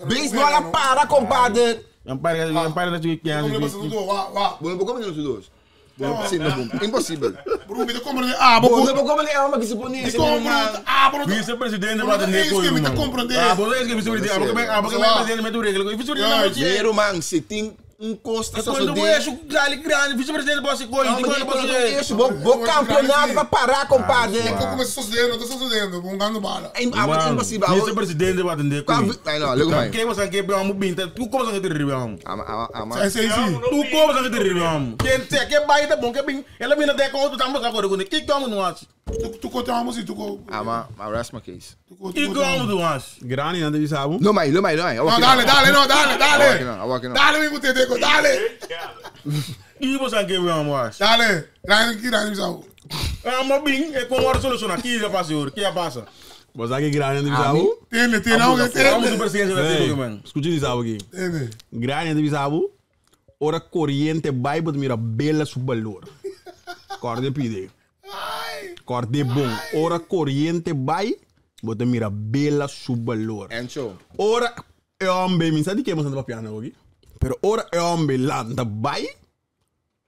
baseball a para, compadre. Umpire umpire na que Como pasa tudo, wa, wa. Bo no por comprende nos dos. Bo no, si, no, imposibel. Bro, mi ta comprende, ah, bo Bo no por comprende, ah, maar ki supone, Mi si, mi ruman. comprende, ah, bo no ta- Vicepresidente Bo va no ta atender eens que mi ta comprende. Ah, bo es que vicepresidente, ah, porque ah, porque presidente me tu regla. Vicepresidente Ja, no Mi se. ruman, si tin un cos ta Quando sosode. é isso, grande, grande, vicepresidente pode ser coisa, Não, quando mas pode ser. isso, bo, bo campeonato pa parar, compadre. Como começa sucedendo, tá sucedendo, bom gando bala. É im- ah, impossível. Vicepresidente vai atender Qual coisa. vi- Ai, não, liga mais. Quem você quer vamos binta, tu como você quer vamos. Ama, ama, ama. É sei sim. Tu como você quer vamos. Quem te que vai tá bom que bem, ela vem até com outro estamos agora com que como não acha? Tu tu conta uma música, tu co Ama, I rest my case. tu co Que como tu acha? Grande, não deve saber. No, mai, no, mai, no, mai. No, dale, dale, no, dale, dale. Awak no, awak no. Dale, mi mutete, dale. E você quer vamos acha? Dale. Grande aqui, grande, misal. Ah, mas bem, é como a solução aqui já passa, que já passa. Você sabe que grande não deve saber? Tene, tene, não, Vamos tene. o presidente da Ei, TV, mano. Escute isso aqui. Tene. Grande deve saber. Ora corriente vai, bot mira bela su valor. Corde pide. Corde bom. Ora corriente vai, bot mira bela su valor. Encho. Ora é homem, mi sabe que estamos andando piano aqui? Pero ora é homem landa vai,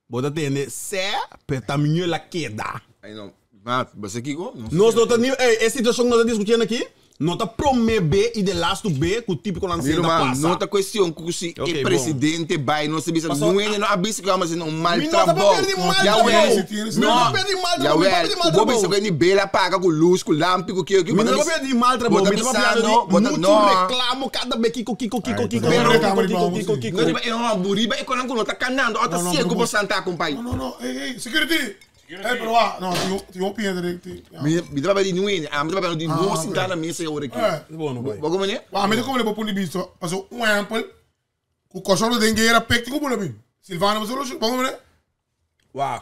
bota tende se, pero também la queda. Ai, não. Mas, você aqui, go? Não. Nós não tá nem, ei, essa situação que nós tá discutindo aqui, não tá prome B e de last B, que o típico Meu lanceiro irmão, passa. não tá questão que se Ok, o bom. presidente vai, não se bisa, Passou- não é, não abisa que é um mal Mi não tá trabalho. perdi mal Já trabalho. ué. Mi não tá perdi mal trabalho, mi Já tá perdi mal ué. O bobo trabalho. se que bela paga com luz, com lampi, com que que Mi não tá perdi mal trabalho, Bota mi tá perdi pisando, bota muito não. reclamo cada vez Kiko Kiko Kiko Kiko Pero- Kiko Kiko Kiko Kiko. Não, é uma buriba e quando não tá canando, ó tá Não, não, cego não. por Santa com pai. No, no, no, ei, ei, security. Ei, pero wa, no, ti o piedra, ti. Me me trabalha de nuene, a me trabalha de não sentar na mesa agora aqui. Eh. Bom, não vai. Bom como é? Wa, me como le ponto de vista, paso um exemplo, ku cachorro de guerra pek ti ku bula Silvano, mas solo, vamos ver. Uau.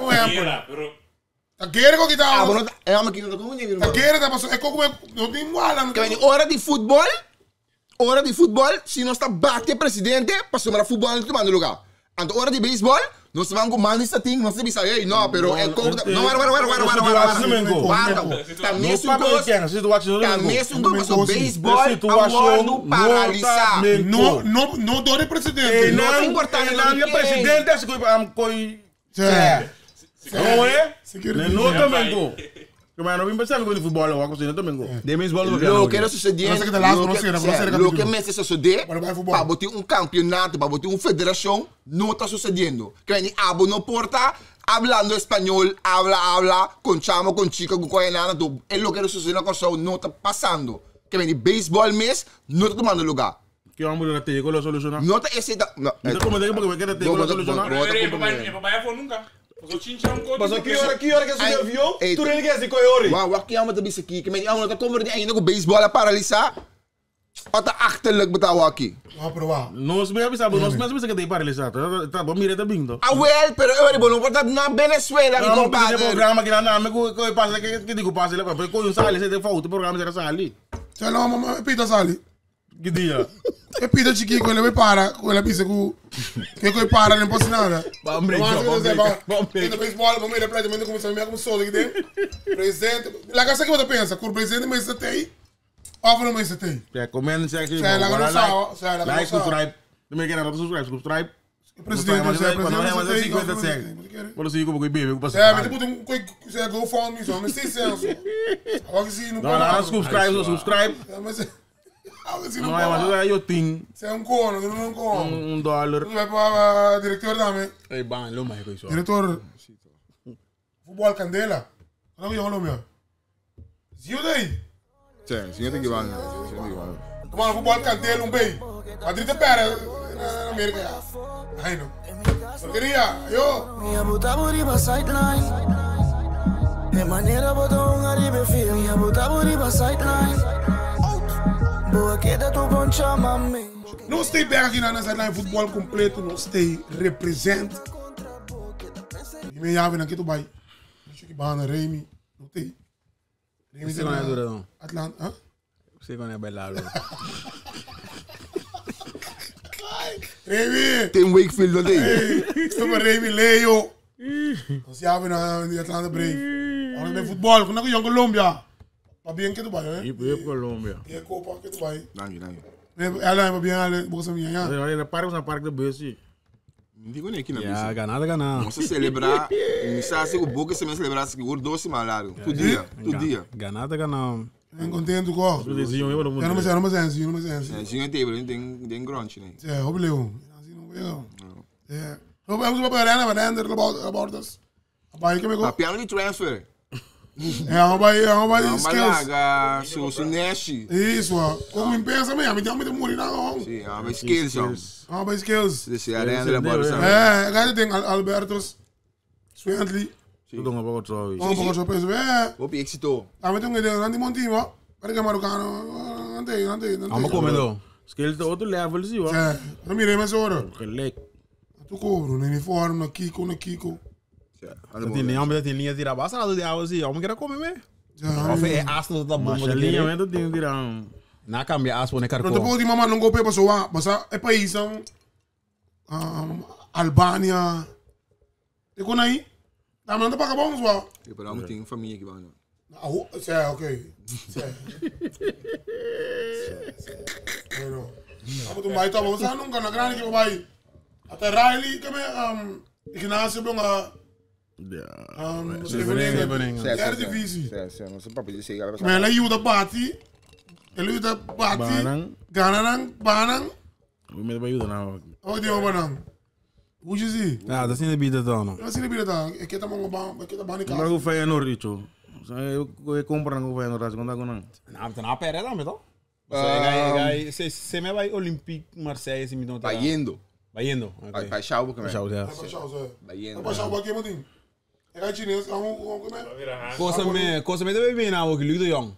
Um exemplo. Pero Ta guerra ko kita. Ah, bom, é uma que não tá como nem, Ta irmão. guerra ta paso, é como não tem wala, não Que vem hora de futebol, hora de futebol, se nós tá bate presidente, passou para futebol tomando lugar. Anto hora de beisebol, nós vamos com mano estating, nós bisa, ei, não, pero é como não, guarda, guarda, guarda, guarda, guarda, guarda. Guarda. Também No um papel gosto, que situação também um gosto, Não, beisebol, Situação amor no paralisar. No, no, no dore presidente. Não tá importante, Não, não é presidente, esse coi am coi. Sim. Não é? Security. Não também go. Mas não vim pensar que futebol, eu acho que não também go. De mesmo bola Lo que era sucedendo, Não sei que tá lá, lo não que- sei, não sei, lo capítulo. que me está sucedendo, Para o futebol. para botar um campeonato, para botar uma federação, não está sucedendo. Que nem abo no porta, hablando espanhol, habla, habla, com chamo, com chica, com coisa nada, tu, é lo que era sucedendo com o não está passando. Que nem beisebol mês, não está tomando lugar. Ki hombre na teye lo soluciona? No ta ese ta. No. Mi ta komende porque me queda teye lo soluciona. Bo ta E pa bai afó nunka. Paso chincha un koto. Paso ki ora ki ora ke subi Ai, avion, ei, tur hende ke hasi koe ori. Wa wa ki amo ta bisa ki, ki men amo ta komprende ainda ku baseball a paralisa. Ota achterlijk betaal waki. Wa pero wa. Nos me avisa, nos me avisa que te paralisa. Ta bo mira ta bingo. Ah wel, pero e bo no por ta na Venezuela mi No, no, compadre. programa que na me ku ku pasa que que digo pasa, pero ku un sali, se te fout programa será sali. Cioè, no, ma Pita sali. Que dia? E Pita chiquito, ele vai para, ele bisa ku que que para não posso nada. Bam break, Mas, bam você break, vai- bam break. Então, baseball, vamos ir praticamente como se me como solo aqui dentro. Presidente, lá que você pensa, que o presidente mas tem, of não mas tem. Ja, comment section. Zij laat Like, ons samen, zij laat like, ons samen. subscribe. Também quero subscribe, subscribe. O presidente, Mas o mas presidente, mas presidente. Quando se como que bebe, que passa. É, mas tipo um coi, você GoFundMe, só, mas sem senso. Agora que se não Não, não, subscribe, subscribe. É, mas agora se não Não é, mas pode. eu tenho Você é um corno, você não é um corno. um dólar. Tu vai para diretor também. Ei, ban, lo mais coisa. Diretor. Futebol Candela. Não é o meu. Zio daí. Sim, sim, tem que vai. Sim, tem que vai. Mano, futebol Candela um bem. Madrid pera na América. Ai não. Porqueria, eu. Minha botar buriba sideline. De maneira botou um aribe fio. Minha botar buriba sideline. Boa queda tu bom chama-me. Não stay back aqui na sideline futebol completo, não stay represent. E me jave na que tu vai. Deixa que bana Remy, não tem. Remy Você não é dura não. Atlanta, hã? Você não é bailar. Remy. Tem Wakefield não tem. Super Remy Leo. Nós jave na de Atlanta Brave. Agora tem futebol, quando é que Colômbia? Pa bien que tu vai, né? E para Colômbia. E Copa que tu vai. Danke, danke. Ela é bem, ela bolsa minha, já. Olha, para o parque de bus. Não digo nem aqui na Ya, missa. ganada, ganada. Vamos celebrar, missa se o boca se me celebrar se o doce malado. Tu dia, tu dia. Ganada, ganada. Bem contente com. Desenho eu não Eu não me sei, não me sei, não me sei. É, sim, tem, tem tem grunge, né? É, hoop Leo. Assim não veio. É. Eu vamos para a arena, para a about about this. Abai que me go. Piano de transfer. É, abai, abai Não, skills. Malaga, su su Nashi. Isso, ó. Como me pensa mesmo, me tem me muri não. Sim, ah, mas skills, ó. Abai skills. Se arena da bola, sabe? É, agora tem Albertos. Swentley. Tudo uma boa troca. Vamos para o peso. É. Vou pe éxito. Também tem um ideia, não tem montinho, ó. Para que marocano, não tem, não tem, não Vamos tem. comendo. Skills outro level, sim, ó. É, não mirei mais hora. Gelijk. Tu cobro, no uniforme, no Kiko, no Kiko. Tem nem homem, tem linha de rabassa lá do diabo assim. Homem quer comer mesmo. Já. Of é asno da bomba Mas a de linha querer. mesmo tem que tirar um. Na cambia aspo ne Pero carco. depois de mamãe não golpe passou lá, mas é país são Albânia. E quando aí? Tá mandando para bom só. Eu para não tem família aqui, mano. Ah, é, ok. Pero, vamos tomar então, vamos nunca na grande que vai. Até Riley que me Ignacio bonga Ja. Scheveningen. Eredivisie. Sim, sim, não sei para pedir se Maar ele ajuda bati. Ele ajuda bati. Banang. Gananang, banang. We met bij jou nou. Oh, die banang. Hoe je ziet? Ah, dat is in de bieden dan. Eu assim libera tá. É que tá mongo ban, é que tá bani Maar casa. hoe Feyenoord iets hoor. Eu compro com Feyenoord als ik contact con. Na, na pera dan, toch? Se se me vai Olympique Marseille se me não tá. Bayendo. Bayendo. Vai vai chau porque Tchau, tchau. Vai chau, Zé. Bayendo. Vai chau aqui, motinho. É que chinês, é um como é? Cosa me, cosa me deve bem na ook Luc de Jong.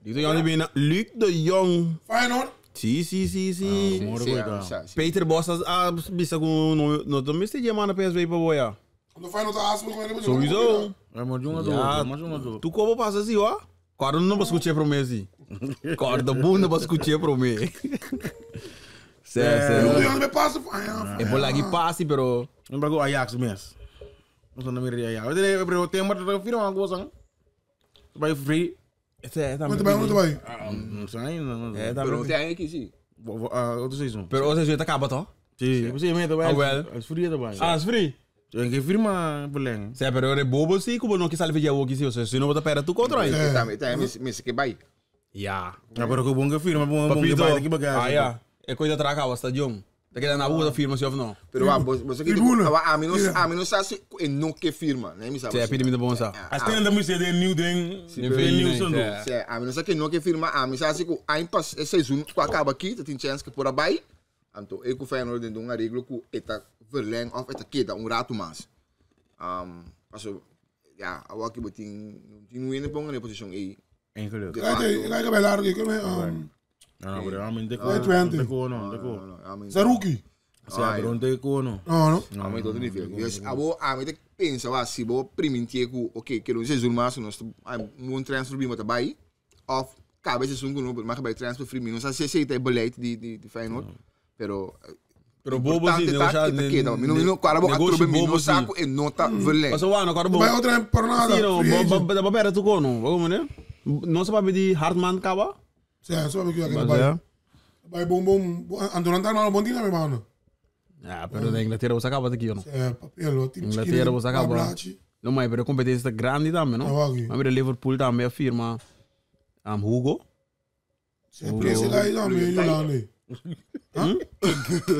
Luc de Jong die bem na Luc de Jong. Feyenoord. Si, si, si, si. Peter Bos ah bisa com no no to miste je man PSV pa boya. Quando Feyenoord a asma com ele. Sowieso. Ja, maar jongen Ja, door, maar jongen door. tu como passa assim, ó? Corda não posso escutar pro Messi. Corda bunda posso escutar pro Messi. Sé, Eu sé. não me passo. Ah, É por lá que passe, pero Een bago Ajax mes. Ons dan meer Ajax. We hebben het thema dat we vier aan gozen. Bij free. Sé, Muito bem, muito bem. Zijn. É, tá Pero não tem aqui sim. Outro season. Pero o sea, acaba, toch? Sim, você me Ah, wel. Is free erbij. Ah, is free. En geen firma verlengen. Sé, pero é bobo sim, como não que salve de aqui, se você se não bota pera tu contra aí. Também, também, me se que vai. Ja. Ja, maar ook een firma, bom bom Papito. bij de Ah, ja. É coisa traca o stadion. Ta keda na bo ta firma si of no? Pero wa, bo, bo sa kiti, Tribuna. wa, ami no, Yeah. ami no sa si e no ke firma, né, mi sa. Sê, pidi mi ta bon sa. As tem da misse de new ding, Den de VI, new né? sundo. Sê. Sê, ami no sa ke no ke firma, ami sa si ku ain pas e seizoen ku acaba aqui, ta tin chance ke por abai. Anto e ku Feyenoord den un arreglo ku eta verleng of eta keda un rato mas. Paso, ja, awa ki bo tin, tin un ene ponga na position ei. Engeluk. De Kijk, facto. kijk bij Largo, ik ben No, no, pero ami te Ay, ko. Twente. Te ko no, te ko. No, no, ami- Zaruki. Se pero te ko no. No, no. Ami tot nivel. Dus abo ami te pensa wa si bo primintie ku oké, ke un seizoen mas nos un transfer bi mata bai of cabe seizoen ku no mag bij transfer free mi no sa se se te beleid di di di Feyenoord. Pero Pero bobo si, importante no, ta sa, ke ta keda. Mi no mi no kwara bo negoshi atrobe mi no bobo sa si. ku e nota verleng. Paso wa, no, kora bom. Bij outra por nada. Sim, no, free agent. bo bo pera tu kono. Como né? Não se papi di Hartman kaba? Sim, só me que Mas bij. é. Bij bom bom, Antonan tá mal bom dia, meu mano. Ah, pero da Inglaterra você acaba aqui, não? É, papel, o time Inglaterra você acaba. Não, mas pero competência está grande também, não? Ah, aqui. Mas mira Liverpool também afirma Hugo. Sempre esse daí também, Yolande.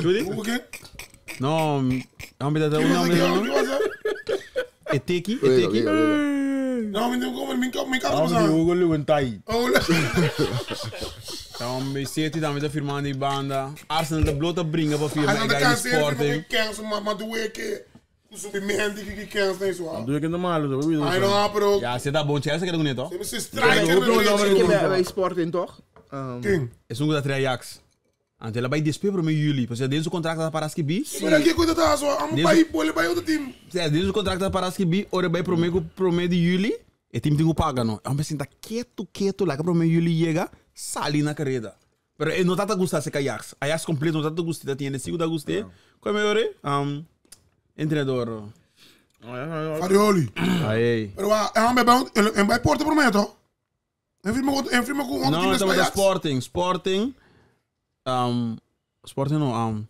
Judy? O quê? Não, não me dá Que um você quer? nome. Que você? Eteki, Wega, Eteki. wega, wega. Não, me como me me Ami casa. Hugo Lewandowski. Oh, Então, me City também está firmando em banda. Arsenal da blota brinca para firma Aí e não ganha canseiro, Sporting. que cansa, mas do é que o subimento que cansa isso. Doe ik normaal, zo. Wie Aí não há pero Ja, você tá bom, Chelsea que é bonito. Você striker na Ke bij bij Sporting toch? Quem? É um da Ajax. Antes ela vai despedir para meio juli, porque desde o contrato da Paraski Mas aqui coisa tá só, amo Desde- vai pole vai outro time. É, desde o contrato da Paraski B, ora vai promeio promeio de juli, e time tem que pagar, não. É um assim, tá quieto, quieto lá, que promeio juli chega, sali na carreira. Pero ele não tá a gostar se Ajax. Ajax completo não tá a gostar, tinha nesse da gostar. Como é ore? Treinador. Farioli. Aí. Pero ah, é um bebê, ele vai porta prometo. Em firma com em firma com outro Não, time estamos da da Sporting, Sporting. Sporting não,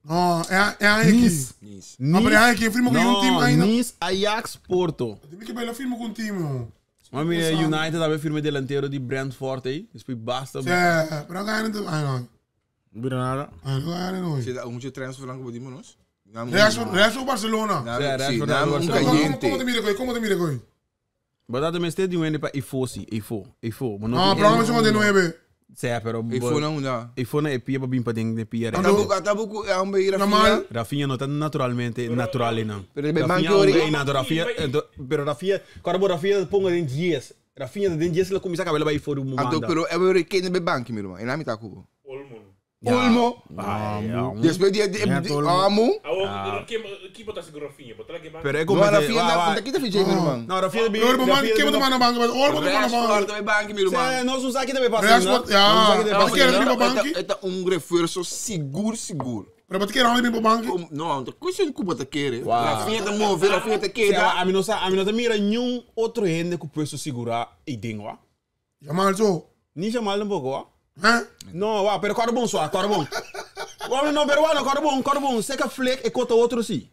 Não, é é aqui. Nice. Nice. Não, mas é aqui, firma com um time Não, ainda. Nice, Ajax, Porto. Tem que bela firma com um time. Mas mira, United também firme delantero de Brentford aí. Depois basta. É, pero ganha não. Ai não. Nada. Ai não, ai não. Zit daar moet je transfer lang op die manos? Rashford, Rashford Barcelona. Ja, Rashford Naam naar un Barcelona. Como como te caliente. mira coi? Como te mira coi? Mas também este de um para Ifo, si, Ifo, Ifo. Mas Não, pero vamos de 9. Sim, pero Ik voel nou daar. Ifo na epia para bim para dentro de pia. Tabuco, tabuco, é um bij Normaal. Rafinha. Rafinha não tá naturalmente natural não. Pero bij Rafinha Banco é um Ori- nato, Rafinha, pero Rafinha, quando o Rafinha ponga em dias, Rafinha dentro dias ele começa a cabelo vai fora o Anto, mundo. pero é weer een bij bank, meu irmão. En nami takubo. Olmo. Olmo. Ah, Después de de amo. Awo, que botar seguro Rafinha, botar que Pero é No, como Rafinha, não tá aqui tá fijendo, meu irmão. Não, Rafinha bem. Pero man, que me manda banco, olha me manda banco. Rashford bij bank, meu irmão. É, nós usar aqui também passa. Rashford, ja. Nós Wat usar quer aqui ir para banco? É um reforço seguro, seguro. Pero wat quer ir para banco? Não, não, coisa que Cuba tá querendo. Wow. Rafinha tá mover, Rafinha tá querendo. A mim não sa, a mim não tá mira nenhum outro rende que posso segurar e dingo, ah. Jamal so. Nem chamar um pouco, ah. Hã? No, wa, pero carbon só, carbon. Wa, não, pero wa, no, carbon, carbon. Seca flek e conta outro sim.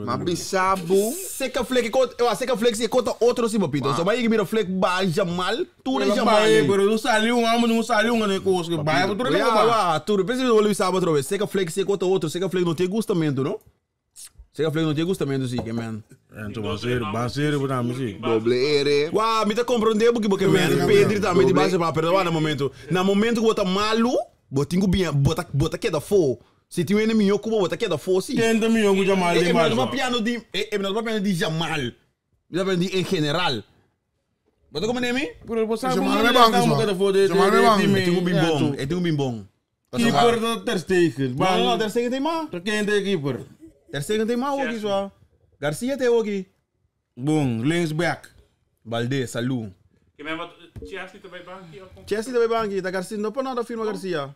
Mas bisabo. Seca flek e conta, wa, seca flek e conta outro sim, papito. Só vai que mira flek ba jamal, tu nem jamal. Pero não saiu um amo, não saiu um né coisa que vai, tu não Ja, wa, tu, pensa que eu vou sábado outra vez. Seca flek e conta outro, seca flek não tem gostamento, não? Seca flek não tem gostamento sim, que man. Então, banseiro, banseiro, botar me sim. Doble R. Wa, me tá compreendendo porque porque man, Pedro também de base para perdoar no momento. Na momento que bota malu, botingo bem, bota bota que da fo. Se tem um inimigo, como bota que da fo sim. Quem também eu jamal Eh, de eh, mais. não piano de eh, não piano de Jamal. Me tá de em general. Bota como nome? Pero você sabe Jamal é banco, só. Jamal é banco. Eu tenho um bimbom, eu tenho um bimbom. Keeper da Ter Stegen. Não, não, Ter Stegen tem mais. Quem tem keeper? Ter Stegen tem mais aqui só. Garcia tem aqui. Bom, linksback. Balde, Salu. Que mesmo Chelsea também banco. Chelsea também banco, tá Garcia, não pode nada firma Garcia.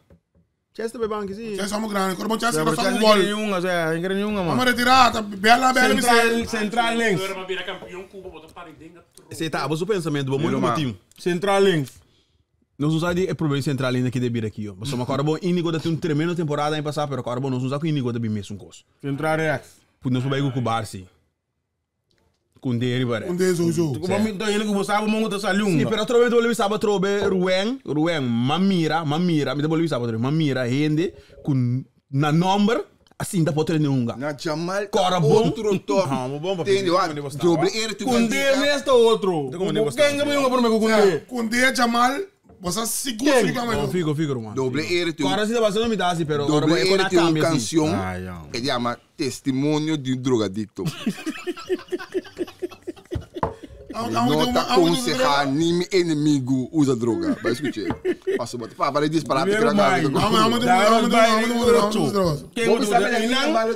Chelsea também banco, sim. Chelsea é muito grande. Corpo Chelsea Pero não sabe Chelsea o gol. nenhuma, Zé, não quer nenhuma, Vamos mano. retirar, tá bela bela me Central, central links. Agora vai virar campeão Cuba, botar para dentro. Você tá, você pensamento, bom, muito Irmão. motivo. Central links. Nós usamos de problema central ainda aqui de bir aqui, ó. Mas agora bom, Inigo da tem um tremendo temporada em passar, pero agora bom, nós usamos com Inigo da bem mesmo coisa. Central rechts. Nós vamos com o Barsi. Koundé riba rek. Koundé sowieso. Como mi ta hende ku bo sabe mongo ta sali Sí, un. pero atrobe mi ta bolbe bisa bo atrobe, Ruen, Ruen, m'a mira, m'a mira, mi ta bolbe bisa bo atrobe, m'a mira hende ku na nomber a sinta por trene hunga. Na Jamal ta Kora bon. otro top. Ah, mo bon, papi. Tende, Como wa, ne bo sta, doble wa? R tu Koundé cantica. mes ta otro. Como ne bo sta, Ken ka mi hunga prome ku Koundé? Koundé, Jamal, bo sa sigur Ken? sigur No, kama. figo, figo, ruman. Doble R tu. Kora si ta pasando mitad así, pero ora bo Doble e R kona tem un cambia así. canción Ah, ya. que se llama Testimonio de un drogadicto. No te aconseja ni mi enemigo usa droga. Vai escuchar. Passo bota. Pá, para disparar Primeiro que mai. Ken Vou bo saber ta aqui, Einan, malo.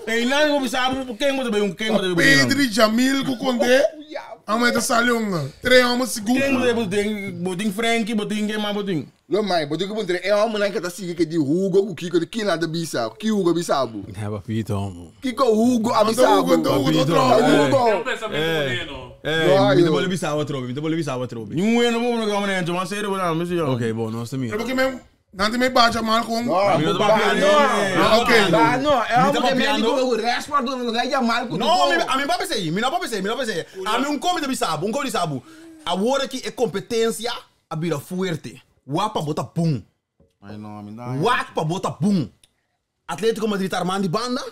Einan bo sabe ken bo ta be un ken bo ta be. Pedri, Jamil, ku Koundé. Amo eta sali unga. Três homens sigur. Ken bo ta be botin botin Frenkie, botin ken ma botin. Lo mai, botou que bontre é homem lá que tá seguindo que de Hugo com Kiko de quem lá da bisa. Que Hugo bisabu. É, papito, homo. Kiko Hugo abisabu. Hugo, então Hugo, outro Tá homem. É um Hugo. pensamento moreno. Eh, No, mi te yo. bolbe bisa bo atrobe, mi te bolbe bisa bo atrobe. Ni un no bo no ka mané, mas sério bo na, me siyo. Ok, bom, nós também. É porque mesmo, nanti me bate Jamal com. No, Mi no ta bah, papiando. no. Ah, ok. Bah, no, é Mi homem tá que papiando. médico o resto do não é mal com No, a mi papi sei, mi no papi sei, mi no papi sei. A mi un come de bisabu, un come de bisabu. Agora que é competência, a bira fuerte. Wapa bota bum. Ai no, mi dá. Wapa bota bum. Atlético Madrid armando de banda.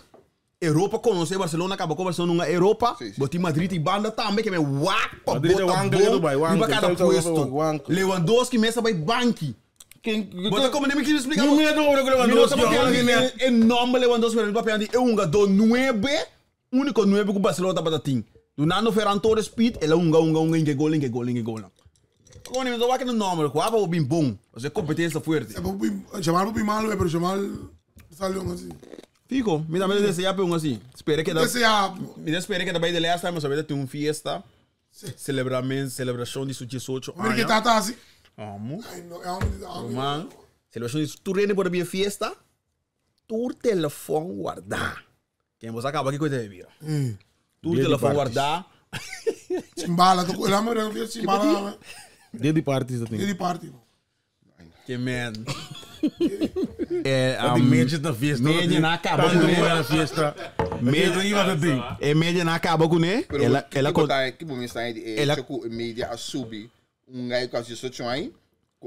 Europa conoce Barcelona, acaba com Barcelona na Europa. Sim, sim. Boti Madrid e banda também, que é wapa Madrid é bota wankel bum. Dubai, Riba wankel, cada só- só- puesto. wankel. Lewandowski mesa vai banqui. Ken Bota como nem me quis explicar. Ni un no bo Mi no Lewandowski. ta papiando di e nome Lewandowski, pero mi papiando di e un jogador 9, único 9 que o Barcelona tabata tin. Dunando Ferran Torres Pete, ela unga unga unga inge gol inge gol inge gol. Como nem me que no nome, guapa o bim bom. Ou seja, competência forte. Jamal é malo, pero Jamal sali unga assim. Fico, me também deseja pe um assim. Espera que dá. Esse é a. Me espera que da by the last time, sabe, tem um fiesta. Celebramento, celebração de 18 Mira que anos. tata assim. Amo. Ai, não, é homem, é homem. Man, celebração de tu rende por minha fiesta. Tu telefone guardar. Quem você acaba que coisa de vira. Tu Dia de telefone parties. guardar. Chimbala, tô com ele, mas não chimbala. Dia de parties dat Ele ding. parte. Que man. É, Dat die midget na fiesta. Média na acaba Tanto com mo na fiesta. Média iba dat ding. É média na acaba com né? Pero Ela ela que botar que bom está aí Ela- ela com media a subir um gai com as 18 anos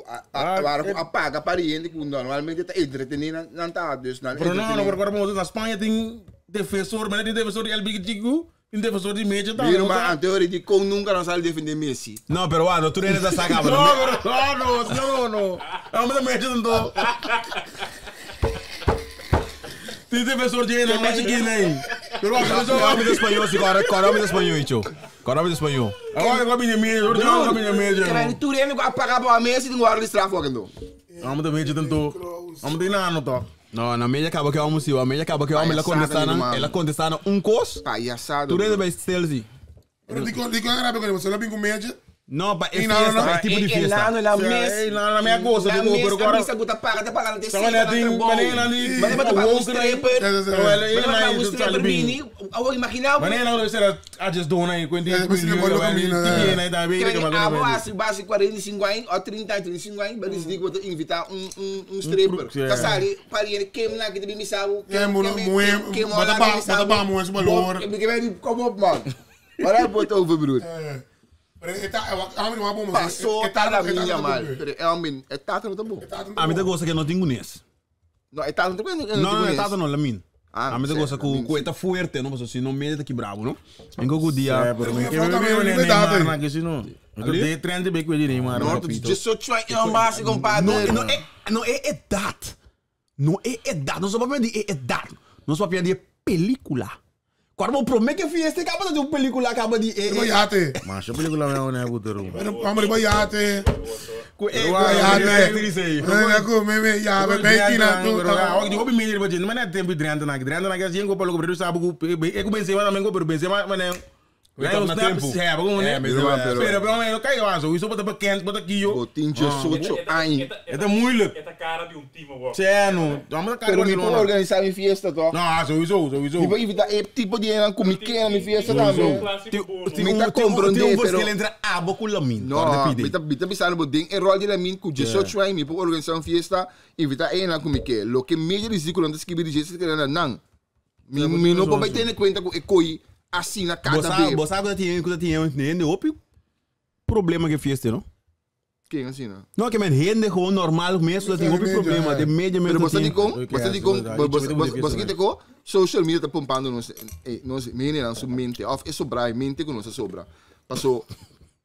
Ah, a a apaga pariente que normalmente tá entretenido não tá dus não Pero no, no, pero agora na Espanha tem defensor, mas tem defensor de El Big Chico, tem defensor de média tá. Mira, maar aan theorie die kon nunca não sabe defender Messi. Não, pero ah, no tu rende da saca, No, pero no, no, no, no. Vamos da média então. Tem defensor de não, mas que nem. Pero a Agora me espanhol, agora agora me espanhol, tio. Agora me espanhol. Agora eu vou média, agora eu vou média. Caralho, tu rende apaga para Messi não guarda straf ook não. Vamos da média então. Vamos de nano tá. Não, na média acaba que eu almoço, a média acaba que eu almoço, ela Palhaçada, contestando, meu irmão. ela contestando um cos. Palhaçada. Tu rende bem Chelsea. Pero di con di con era porque você não vem com média. Não, pa, é E não, fiesta, não, é tipo de fiesta. Lá na Messi. Lá na minha coisa, Na digo, Messi, pero a agora missa guta paga, tá pagando até Tava na ding, mané na di. Mas vai pagar um stripper. Ele Vai na pagar um aí, stripper mini. Eu imaginava. Mané na deve ser a just dona aí, quando É, mas ele morou caminho, né? né? Tá bem, que Que mas abo assim, base 45 anos, ou 30, 35 anos, mas eles digam que invitar um stripper. truque, é. Tá sabe, para ele quem lá que tem me sabe, É, mano, moe, bota ba, moe, esse valor. Kom op, man. Waar heb je het over, broer? É. Pero eta, a mim não é bom, Passou tá minha mal. Pero é homem, é tata não tá bom. A mim te gosta que não tem gunês. Não, é tata não tá bom. Não, não, é tata não, Lamin. Ah, A mim te certo, gosta que Lamin, que tá fuerte, não, mas se não meio tá que bravo, não? Em que dia. É, pero me Pero que também me não é data, Neymar, que se não. Eu de trend bem com ele Neymar. Não, tu 18 anos, base, compadre. Não, não é, não é idade. Não é idade. Não só papel de é idade. Não só papel de película. Quando eu prometo que fiesta acaba de uma película acaba de é, Riba yate. Mas a película não é butero. Pero vamos riba yate. é, Yate. É, com me ya, me bem na tu. Pero ik hoop meer wat je, maar net tempo Drenthe na, Drenthe na, que eu pelo pero sabe que eu comecei mas também pero Benzema, mas não. Weet op na tempo. Ja, gewoon É, né. mas eu- Pero pero mas kijk waar zo, isso bota bekend, bota aqui yo. Botin 18 anos. Het is moeilijk. É a cara de um time, hoor. Tjeno, dan moet Pero me puedo organizar mi fiesta, toch? Nou, sowieso, sowieso. Mi puedo invitar e tipo de eran con mi que mi fiesta también. Clássico bom. Mi ta Tem um comprende, pero verschil entre abo com Lamin. No, mi ta mi ta pensando bo ding e rol de la min ku 18 anos mi puedo organizar una fiesta, invitar eran con mi que. Lo que medio ridículo antes que vi dice que era nan. Mi mi no puedo tener cuenta con e coi asina kada be. Bo sa ku ta tin ku ta tin hende hopi problema ku e fiesta no? Ken asina? No ke men hende gewoon normal mes ku ta tin hopi problema den medio mes Pero ta bo sa tin. dikon? Bo sa dikon? Bo sa kite ko? Social media ta pompando nos nos hendenan su mente of e sobra e mente ku nos a sobra. Paso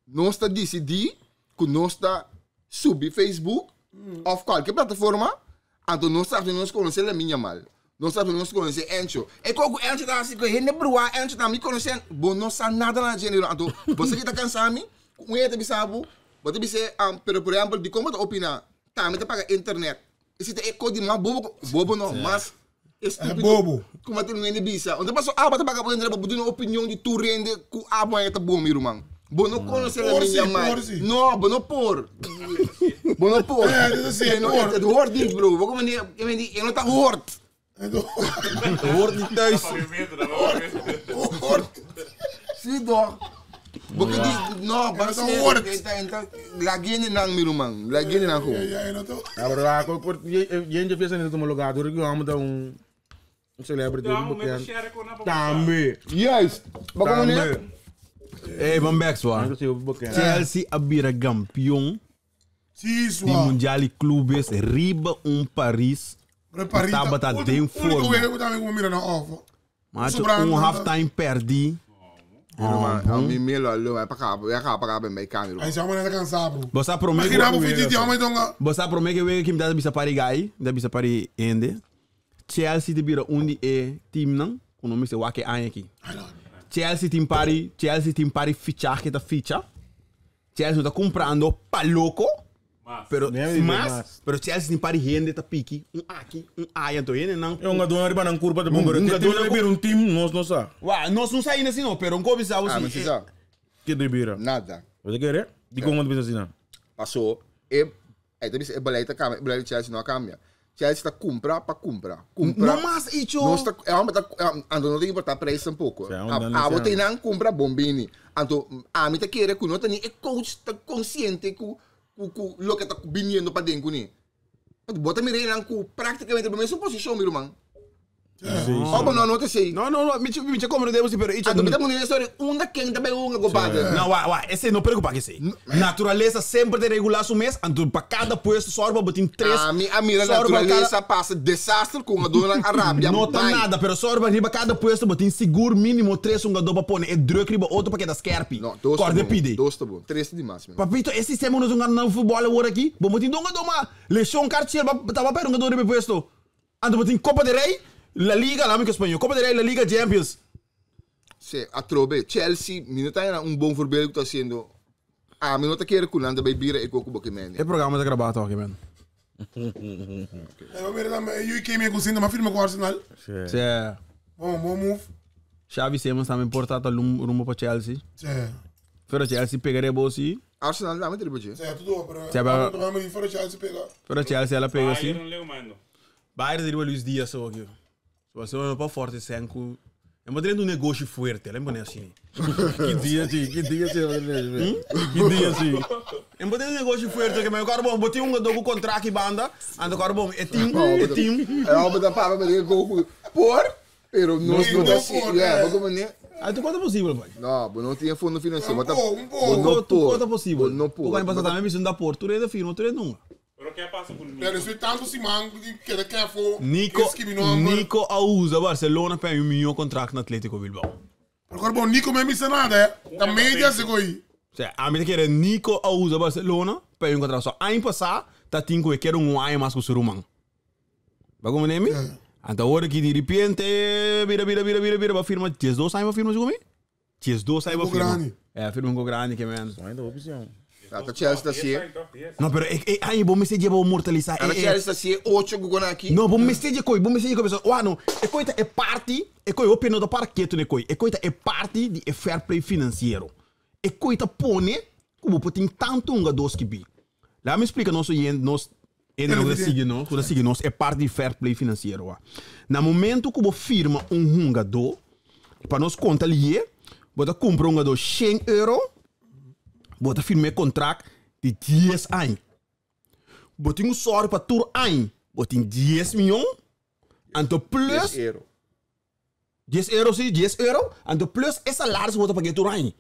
nos ta disidí ku nos ta subi Facebook of kualke plataforma anto nos ta hasi nos konosé Lamin Yamal. Nos ta nos konosé Encho. E kos ku Encho ta hasi ku hende bruá Encho ta mi konosé bo no sa nada na dje anto bo sa ki ta kansa mi ku un hende ta bisa bo bo ta bis'é pero por ehèmpel dikon bo ta opiná tambe ta paga internet esei ta e kos di mas bobo bobo no mas estúpido bobo. ku bo ta un hende bisa anto paso abo ta paga bo internet bo duna opinion di tur hende ku abo a ta bon mi ruman. Bo no conoce la Por si, niña mal. por si. No, bo no por. Bo no por. Eh, dit is zeer No, por. Het, het hoort niet, bro. Bo como niet, ik weet niet, dat hoort. Het Hoort niet thuis. hoort. Zie toch? Bo que die, no, maar dat hoort. La gene nang mi man. La gene nang Ja, gewoon. ja, ja, dat ook. Ja, maar daar ook wordt je fiesta niet homologado, door ik amo da un celebrity bekend. Tambe. Juist. Maar como niet? Tambe. Hey, Van Beks, wa. Dat is heel bekend. Chelsea a bira campeão Sim, di sua. Mundial Clubes riba um Paris. Paris. Tabata den Único forma. wega que também como mira na off. Macho, Sobrando, um né? halftime perdi. Man, mi melo allo, vai para cá, vai cá para cá bem câmera. Aí já mané tá cansado, bro. Você promete Imagina, vou pedir de homem então. Você promete que wega que me dá bisa pari gai, dá bisa pari ende. Chelsea te bira um de e team não, o nome se wake an aqui. Chelsea team pari, Chelsea team pari ficha que tá ficha. Chelsea tá comprando pa louco. Pero Nee, nee, mas, mas. pero Chelsea tem pari rende tá pique, um aqui, um aí, então ele não. É um dona riba na curva de bom, Um um jogador dona um time, nós não sabe. Ué, nós não saímos assim não, pero um coisa Ah, mas você sabe? Que de bira. Nada. Você quer? De como você assim, não? Passou. E aí também é beleid cambia, beleid Chelsea não cambia. Chelsea está comprar para comprar. Comprar. Não mas icho. Nós tá, é uma tá, ando não tem que importar preço um pouco. Sim, A um a dano, botei não compra bombini. Anto a mim tá querer que não tem e coach tá consciente que que lo que tá viniendo para dentro ni. Bota me não que praticamente a mesma posição meu irmão. Oh, não não te sei. Não, não, não, me me te como devo pero icho. Anto me tá muito história, uma quem também uma compadre. Não, ué, ué, esse não preocupa que esse. Natureza sempre te regular su mês, anto para cada puesto só para botar três. A mim a mira só pra natureza cada- passa desastre com a dona Arábia. Não tá Vai. nada, pero só para riba cada puesto botar seguro mínimo três um gador para pôr, é druk riba outro para que da skerpi. Não, dois tá Corda bom. pide. Dois tá bom. Três demais, meu. Papito, esse sistema não é um futebol agora aqui. Bom, botin donga doma. Lechon cartier, tava para um gador de puesto. Ando botin Copa del Rey, La Liga, lá que espanhol. Copa del Rey, La Liga Champions. Se a trobe Chelsea, mi não tá um bom voorbeeld que tá sendo. Ah, mi não tá querendo que nanda bij bira ik ook op man. É programa tá gravado aqui, man. Eu mira também, eu que me consigo, mas firma com o Arsenal. Cê, Bom, bom move. Xavi Simons também portado rumo para Chelsea. Sim. Pero Chelsea pegaria bolsi. Arsenal dá muito tribo. Sim, tudo bom, pero. Sim, mas- Vamos fora Chelsea pegar. Pero Chelsea ela pega assim. Bayern leu mano. Bayern seria o Luis Dias só aqui. Se você olhar para forte, cinco. É uma um negócio forte, lembra né assim? Que dia assim, que dia assim, que dia assim. É um negócio forte que meu cara bom, botei um jogador com contrato e banda, ando cara bom, é team, é team. É uma da papa mas eu go por, pero nós não tá assim. por, Yeah, é. mas como né? Aí tu conta possível, pai. Não, mas não tinha fundo financeiro, mas tá. Um pouco, um Não Tu por. conta possível. Não por. O cara passa também me da Porto, tu é da firma, tu é nunca. Pero que passa por mim? Pero isso é tanto Simão que que que for. Nico, Nico Ausa, Barcelona, pega um milhão contrato no Atlético Bilbao. Agora bom, Nico mesmo isso nada, é. Da média se coi. Cioè, a me quer Nico Ausa Barcelona, pega um contrato só. Ano passado, tá tinha que quer um ano mais com o Surumang. Vai como nome? Então, agora que de repente, vira, vira, vira, vira, vira, vai firma, 12 anos vai firma, comigo? 12 anos vai Um firma. grande. É, firma um grande que man. Ainda opção. Tá Chelsea tá assim. Não, pero é, é, ai, bom me se vou mortalizar. A É, é. Chelsea tá assim, oito go aqui. No, bom me se coi, bom me se coi, pessoal. Uau, no, é coisa é parte, é coi, opino da parqueto ne coi, é coisa é parte de é fair play financeiro. É coisa pone, como potin tanto um dos que bi. Lá me explica nosso ien, nós ainda não sigue nós, não sigue nós é parte de fair play financeiro. Wa. Na momento que você firma um jogador, para nós conta ali, bota compra um jogador 100 euro, bota firma contrato de 10 anos. Botin um sorry para tur ano, botin 10 milhões, anto plus euro. 10 euro si, 10 euro. Anto plus e salaris ku bo ta paga tur aña.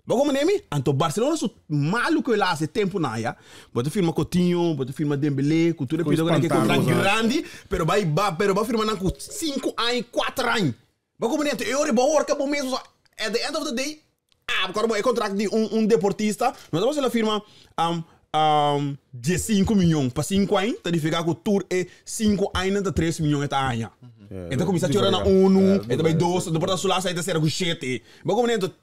Bo komprende mi? Anto Barcelona su malu ku el a hasi e tempu nan ya. Bo ta firma Coutinho, bo ta firma Dembélé, ku tur e pido ku nan ke kontra grandi, pero bai ba pero bo a firma nan ku sinku aña, kuater aña. Bo komprende? Anto e ora bo horka bo mes, at the end of the day, ah, bo e kontrakt di un un deportista, no ta pasobra el a firma diesinku miyon pa sinku aña, ta nifiká ku tur e sinku añanan ta tres miyon e ta haña. E ta kuminsá chora na unu, e ta bai dos, anto por ta su las e ta sera ku shete. Bo komprende? Anto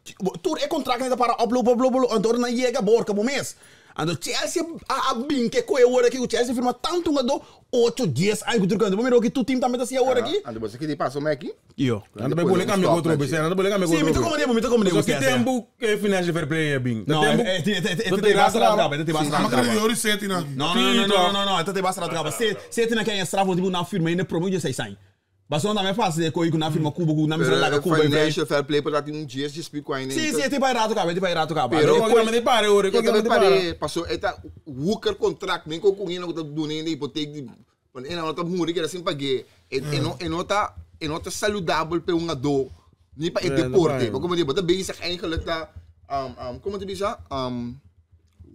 tur e kontraktnan ta para oploop, oploop, oploop, anto ora nan yega bo horka bo mes. Anto Chelsea a bin ke koe awor aki ku Chelsea firma tantu hungadó, ocho, dies aña ku tur kende. Bo mira oki tur team tambe ta hasi awor aki? Anto bo sa kiti paso meki? Yo. Nan ta bai pone kambia ku otro bes, nan ta pone kambia ku Sí, otro mi ta bes. komprende bo, mi ta komprende bo. Pasobra ki tempu e financial fair play a bin? Ta No, tempu e te e te basta rato kaba, e te basta Ama rato kere kaba. yori seti na aki. No, no, no, no, no, no, e te basta rato kaba. Se se na ken straf motibu nan firma ine promo di seis aña. Barcelona tambe fácil e koi ku nan firma Cuba ku nan mester Pero laga e Cuba i vrij. financial fair play por ta tin un dies dje speak ku aina. Sí, sí, e te bai rato kaba, e te bai rato kaba. Pero E Koki koi tambe te pare ora, E koki tambe tambe te para. pare, paso e ta hooker contract, men ko ku hende ku ta duna hende hipotek di Cuando e no ta muri keda sin pagué, e e no e no ta e no ta saludabel pa e hungadó ni pa e Ja, no deporte. pa. Bo como di bo ta bezig eigenlijk ta como ta bisa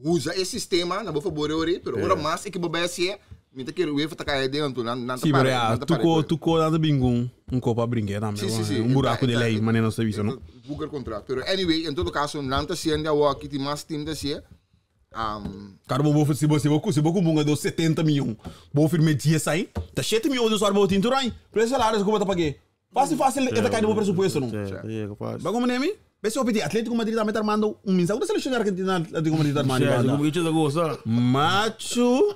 usa e sistema na bo fabor ori, pero ora mas e ke bo bai hacié, mi ta kere UEFA ta kai aden anto nan nan ta Sí, pero para ya, nan ta para tuko e tuko nan ta bin ku un kopa brinke tambe, Sí, sí, sí. un buraku E de ta- lei, e- manera nos ta bisa, e no? ta Hooker contract. Pero anyway, en todo caso, nan ta haciendo awor aki tin mas team ta hacié. Karo bo bo si bo si bo si bo kumpra un gado 70 mion, bo firma e dies ai, ta shete mion di sor bo tin tur ai. Pero e salario ku bo ta pag'é. Fásil fásil e ta kai den bo presupuesto no. Bo komprende mi? Bes hopi di Atletico Madrid tambe ta armando un minsa. Ku ta selekshon di Argentina Atletico Madrid ta armando di banda? Machu.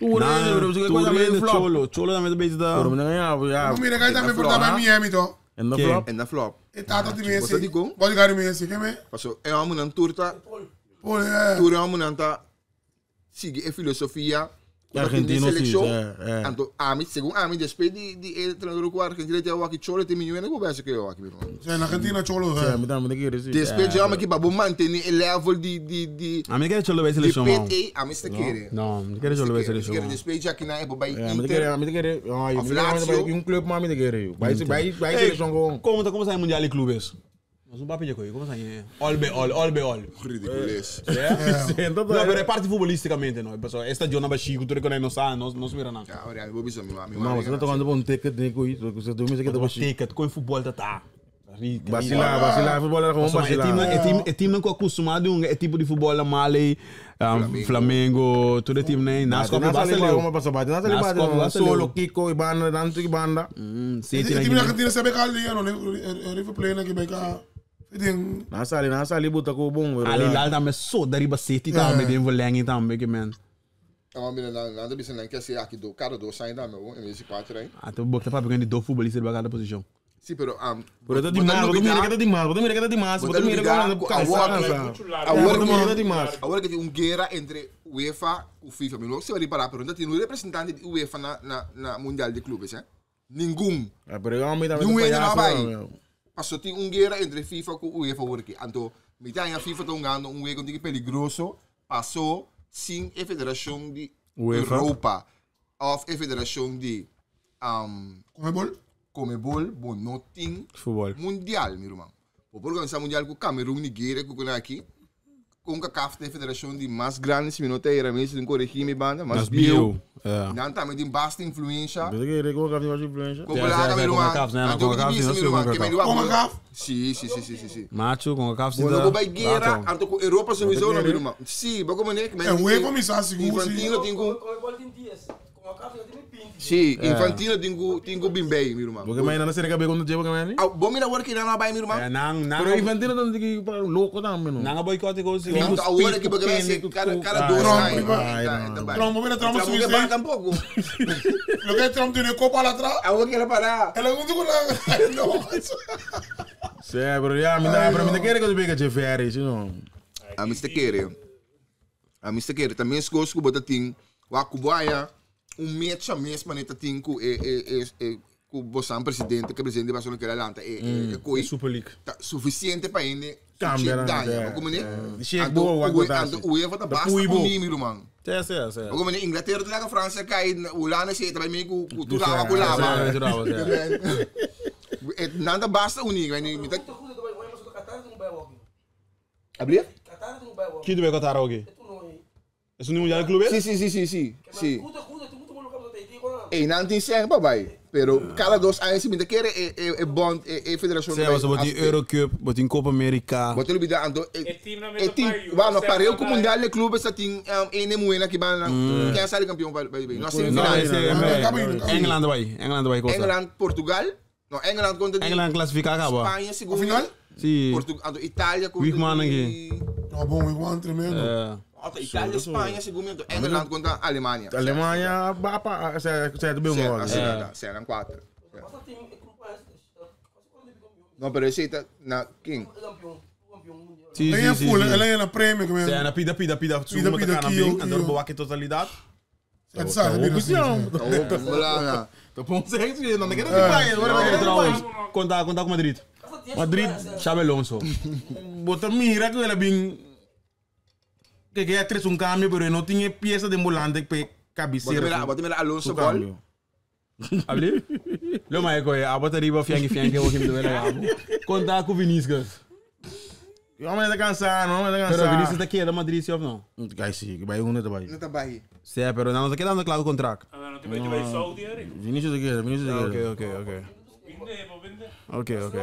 Nan tur hende cholo. Cholo tambe ta bezig ta. Bo mira kai tambe por ta bai Miami to. Ke? En na flop. E tata di Bo Messi. sa dikon? Bodyguard di Messi. Ke me? Paso e homonan tur ta Pone, eh. Tur e homonan ta sigui e filosofia ku ta tin den Argentino si, selekshon. eh, eh. Anto ami, segun ami, despues di di e entrenador ku Argentina tin awor aki Cholo tin miño hende ku besa ku e awor aki mi ruman. Sí, na Argentina Cholo, Sí, eh. ami tambe ta kere si. Despues dje homo aki pa bo mantene e level di di di Ami kere Cholo bay di selekshon man. pet ei, ami si ta kere. No, mi kere Cholo bay Mi ta kere selekshon man. despues dje aki nan e por bai Mi ta kere, Inter. mi ta kere, ay, Of mi ta kere Lazio. bai un club ma mi ta kere yu. Bai bai bai Ey, selekshon kon. Komo ta komo sa e mundial di clubes? Nos un papia dje koe, komo sa e all be all, all be all. Ridicules. Senta No, pero ta. e parti futbolisticamente no, pasobra e stadion na bashi ku tur e konai no sa, nos nos mira nan. Ya, ora mi bo bisa mi ma, mi Ma, ma. você tá tocando pa un ticket ni kui, você dorme se kita bashi. Ticket, koe futbol ta ta. Basila, basila, futbol era gewoon Pasobra e basila. teamnan, e team, e teamnan ku a kustumá di hunga e tipo di futbol na Mali, Flamengo, tur e teamnan ei, nas kopi basta leu. Nas kopi basta leu. Solo, Kiko, Ibanda, Danto Ibanda. City E na team Guinea. Argentina sabe ka liga no, River Plate na ki bai ka den Na sali, na sali buta ku bon, pero Al ja. Hilal tambe so da riba City tambe den verlenging tambe ke men. Ama mira nan nan ta bisa nan ke hasi aki do kada dos aña tambe bo en vez di kuater aña. Anto bo ta papia ku di dos futbolista riba kada posishon. Si pero Pero ta bo di ta mas, bo ta lubida mira ke ta di mas, bo ta mira ke ta di mas, bo bo ta ta mira lubida ku ku kansa, awor kansa. awor Bo ta mira ke ta di mas. awor ke tin un guera entre UEFA ku FIFA mi no se ripará pero no ta tin un representante di UEFA na na na mundial di clubes eh ningun. Ah, pero yo mi tambe Niun ta hende no a payaso, bai. meu. Paso tin un guera entre FIFA ku UEFA awor aki. Anto mi ta haña FIFA ta hungando un wega un tiki peligroso paso sin e federashon di UEFA. Europa of e federashon di Comebol. Comebol bo no tin Futbol. mundial mi ruman. Bo por organisa mundial ku Cameroon, Nigeria ku kona aki. Concacaf ta e federashon di mas grandi si mi no ta era mi si tin koregi mi banda mas Mas bieu. bieu. Ja. Nan tambe tin basta influensha. Bo ta kere Concacaf tin mas influensha? Como Ja, la ja, haga ja, mi ruman. Concacaf, ja, Anto ki Concacaf bisa sí, mi no ruman sé ke mi Concacaf. ruman. Concacaf? Si si si si si si. Macho, Concacaf sí Bo no ta. bo bai guera Rato. anto ku Europa sowieso no mi ruman. Si bo komo ne. E UEFA mi sa sigur si. Infantino tin ku. Comebol tin 10. Concacaf ya tin 20. Si Infantino tin ku tin ku bin bay mi ruman. Bo ke mañana na sere kabe konta dje bo ke mañana? Aw bo mira awor ki nan a bai mi ruman. Ja, nan nan Pero Infantino ta tiki loko tambe no. nan a boycott e kos. Anto awor ki bo ke bai hasi kada kada dos Trump aña. riba. E ta bai. Trump, bo mira Trump Trump subi ke bai stage. tampoco. Lo ke Trump tiene copa al atrás. Awor ke el a para. El a huntu ku nan. No. Sí, pero ya, mi ta, pero mi ta kere ku ta dje ferry, si no. Ami ta kere. Ami ta kere. Ta mes kos ku bo ta tin. Wak ku bo haya un mecha mes manera ta tin ku e e e e ku bosan presidente, ku e presidente di Barcelona kere lanta e e e koi. Super League. Ta sufisiente pa hende su Cambia chip nan, daña. ja, Bo komende? ja. Di shake Anto bo, wak UE bo ta anto hasi. UEFA ta Ta basta pui bo. uni mi ruman. Sí, sí, sí. Bo komende? Inglaterra ta laga Francia kai, Hulanda si e ta bai mei ku ku tur awa ku lava. Sí, tur awa, sí. Nan ta basta uní, mi ta. Ablief? Ki tu bai Qatar oke? Esun di mundial di clubes? Si, si, si, si, si, si. Ey, nan tin sèn pa bai, pero kada dos aña si mi ta kere e e e bond e e federashon ta Sea, bai pasobra bo tin after. Eurocup, bo tin Copa America. Bo ta lubida anto e E teamnan e mester team, bai wou no USA pareu ku bai. mundial di clubes ta tin ene muhé aki banda nan ken a sali kampion pa bai bai no No, semifinal. ese No, Engeland bai, Engeland bai cosa. Engeland, Portugal, no Engeland kontra di Engeland clasifica caba. Spaña segun Final? Si. Portugal, anto Italia kontra Wiegman di aki. No, bon, Wiegman tremendo. Anto Italia, Spaña segun mi, anto Engeland kontra Alemania. Alemania ba pa se se te Se, bem asina ta, seran kuater. No, pero esei ta na ken? Si, Ela si, é si. full, si. ela é na prêmio, que Sea, na pida, pida, pida, Pida, suma pida, ta cana kio, bem, anto kio. bo wak e totalidad. É sabe, Tá sim. Wala na. Tô bom sexy, não quero te pai, agora vai querer Trouwens, conta, conta com Madrid. Madrid, Xabi Alonso. bota mira que ela bem que que é três um cambio, pero não tinha peça de volante pe cabeceira. Bota mira Alonso Su ball. cambio. Abli? Lo mai ko eh, abota riba fianchi fianchi o kim duela abo. Conta com Vinicius. Eu homem tá cansado, homem tá Pero cansado. Vinicius tá queda Madrid, sim of não? Cai sim, que vai um tá vai. Não tá bai. Sim, pero não tá quedando claro o contrato. Ah, não, te vai Saudi Arabia. Vinicius aqui, Vinicius aqui. Ok, ok, ok. Vende, vou vender. Ok, ok.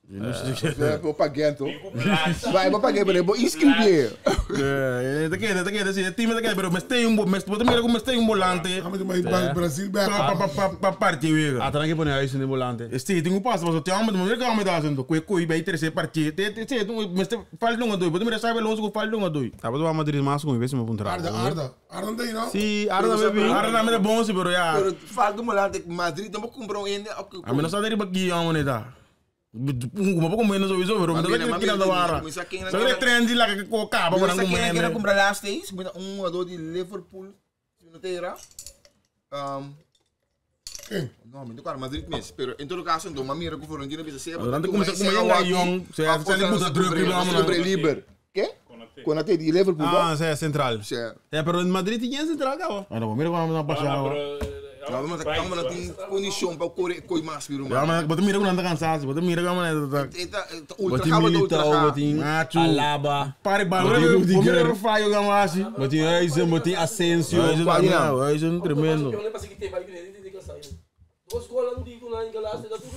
Vinicius aqui. Vou pagando. Fico Blas. Vai, vou pagar, pero vou inscrever. É, tá queda, tá queda, sim, time tá queda, pero mas tem um, mas bota mira como tem um volante. Vamos de Brasil, Pa back. pa pa pa partir, vega. Ah, tá que pone aí no volante. Este tem um passo, mas o tem homem, mas que homem tá fazendo? Coi coi vai terceiro partido. Te te mas falta um dois, bota mira sabe Alonso com falta um dois. Tá bom, Madrid mais com vez me apontar. Arda, Arda. Arda não tem, não? Sim, Arda bebê. Agora não é bom, sim, pero ya. Pero falta um volante Madrid não vou comprar um ainda. A mim não sabe riba aqui, homem, tá. Uma pouco menos sowieso, pero Mas não mira, tá mas querendo mira, vara. mas aqui na- Só que trend lá que acaba Mas para quem comer. quer comprar last days, um jogador de Liverpool, se não tem erro. Quem? No, me tocar Madrid mesmo, pero em todo caso, então, mas mira que o Florentino bisa ser. Durante começa com uma Young, se se ele puta druk, Libre liber. Quê? Konate de Liverpool. Ah, sim, central. Se. É, pero em Madrid tinha central, cara. Agora, mira como não passa. Não, mas a não tem condição para correr coi mais, viu, Ja, mano. maar bota mira como não tá cansado, bota mira como não tá. Eta ultra Botin acaba de ultra. Militao, botin Macho. Alaba, Pare ba, Botin Rudiger. mira o falho que assim. botin Huijsen, botin Asensio. Huijsen tremendo.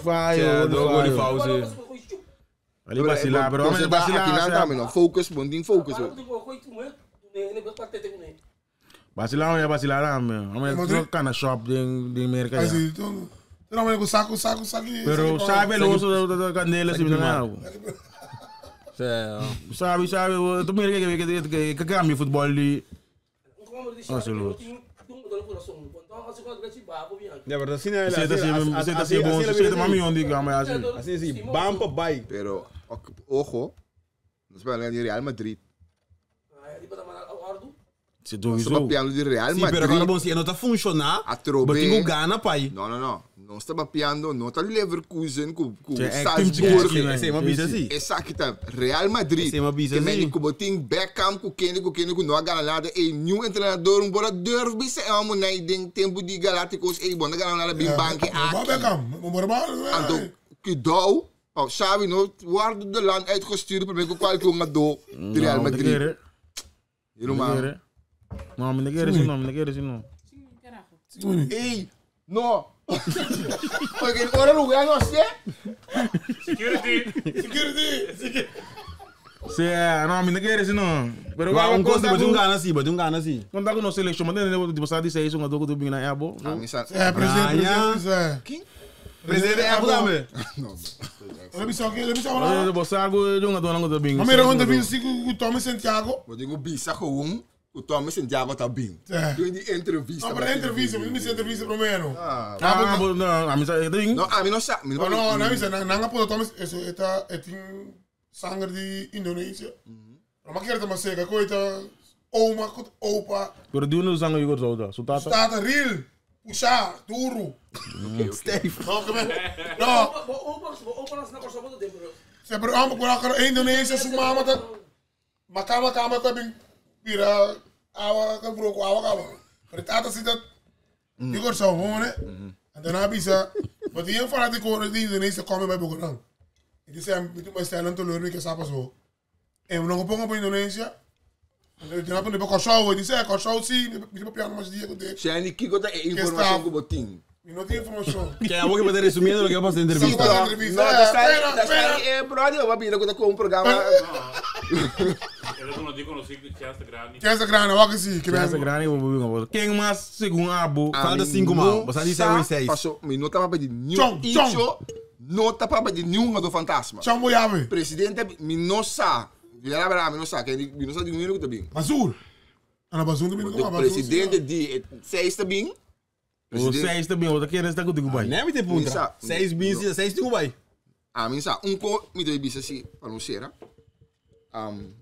Falho, Dois gols de Fauzi. Ali vacilar, pero homem Aqui não vacilar. também, não. Focus, bom, tem focus. Vacilar, homem vacilar, homem. Homem Madrid? cana shop de de América. Mas então, não, mas saco, saco, saco. Pero sabe Alonso da candela se não. Sim. Sabe, sabe, tu mira que que que que cambia futebol de Ja, pero assim, né? Seta assim, seta assim bom, seta mami onde que homem assim. Assim, assim, bampa bai. Pero, ojo, nós vamos de Real Madrid. Se Nós tu estamos papiando de Real Sim, pero agora Madrid. bom, se não tá funcionar, A trobe. botin com gana, pai. Não, não, não. Nós estamos papiando, não tá Leverkusen com com Sim, é time de Salzburg. esquina. Esse é uma bisa assim. Essa aqui tá Real Madrid. Esse é uma bisa Que men assim. com botin Beckham, com Kenny, com Kenny, com não ganha nada. E nenhum treinador, um bora durf, bisa é uma na den tempo de Galácticos, e bom, não ganha nada, bem banque Bom, aqui. Beckham. Bora, bora. Anto, que dou, oh, sabe, no, worden de land uitgestuurd, primeiro com qual que um do de Real Madrid. You know, man. No, me quer isso não, me quer isso não. Ei, no. Porque ora lugar não sei. Security. Security. Se, no, me quer isso não. Pero Vai, um conta conta, botin gana assim, botin gana assim. Conta com nossa seleção, mas não de passar de seis um do do bem na abo. É, presidente, Ganha. presidente, é. Quem? Presidente é também. Let me só, let me só. Eu vou sago de um do do bem. Mas mira, ontem vi assim com o Tommy Santiago. Eu digo bisa gewoon, o Thomas Santiago tá bem. É. Doe die entrevista. Não, para entrevista, me disse entrevista primeiro. Ah, bo não, a mim sabe, tem. Não, a mim não sabe. Não, não, não, isso, não, não, não, Thomas, isso, eta, etin sanger de Indonésia. Maar keer dat maar zeggen, ik oma, goed, opa, Pero de um zango Igor Zouda. So tata. staat real, pusha, duro. Steve. No, no, ze hebben allemaal gewoon Indonesië, su mama dat, makama kama kabing, pira, awa, kan broko, awa kama. Maar het tata zit dat, Igor zou wonen, en daarna bisa, But die fanático di Indonesia come bij Bokonang. Ik disse, mi tu stel teleur mi che sa paso. E non pongo pa Indonesia. E ti napo ne pa Kosovo, dice, Kosovo sì, mi tu piano mas dia con te. Shandy, Kiko ta e informação que botin. Mi no tiene información. Que é que vai resumindo o que eu passo na entrevista. Sim, No, entrevista. no, está, Pena, está, pena. brother, eu vou pedir que com um programa. Ele é um dia conhecido de Chester Grande. Che essa grana, wa che sì, che Essa ben. grande, Quem mais, segundo Abo, Falta cinco, mano. Você disse aí seis. Passou, me não tava pedindo nenhum. Tchau, tchau. Icho, não tava pedindo nenhum do fantasma. Ciao Boiave. Presidente, me não sa. Vira para me não sa, que me não sa de um que tá bem. Basur. Ana Basur mi O presidente de seis tá bem. o seis também, outra querendo estar contigo, pai. Nem me te punta. Isa. Seis bins, seis tinha vai. A mim sa, um co me deu bisa si para não ser. Um,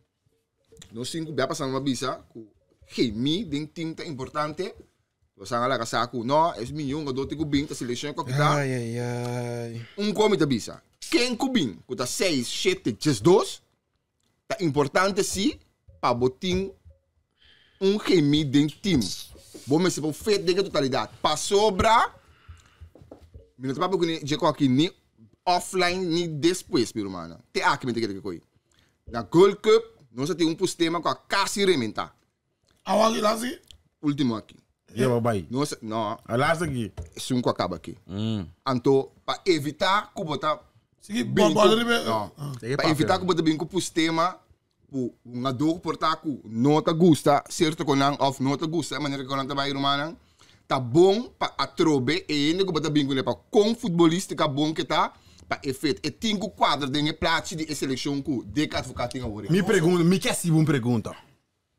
nós cinco bem passando uma bisa, ku chemie den team tá importante. Você anga lá saco, no, es minha um do tico bem, tá seleção que tá. Ai, ai, ai. Um come da bisa. Quem cubim, ku tá 6, 7, 12, tá importante si pa botin um chemie den team. Bom, mas se for feito den totalidade. Pa sobra, mi não tá papo com je aqui nem offline nem depois, meu irmão. Te aqui me tem que coi. Na Gold Cup, nós tem um sistema com a casi rementa. Awagi lasi. Último aqui. Yeah, bye. Nós, não, A last aqui. cinco acaba aqui. Então, para evitar que botar Sige, bem bo bo ribe. Não. Tem Para evitar que botar bem com o sistema, o um ador portar que não te gusta, certo com não, of não te gusta, a maneira que não trabalha romana, tá bom para atrobe e ainda que botar bem com ele para com futebolística bom que tá, para efeito. E tinha quadro de plaatje de seleção que de advocato tem agora. Me pergunta, me quer se uma pergunta.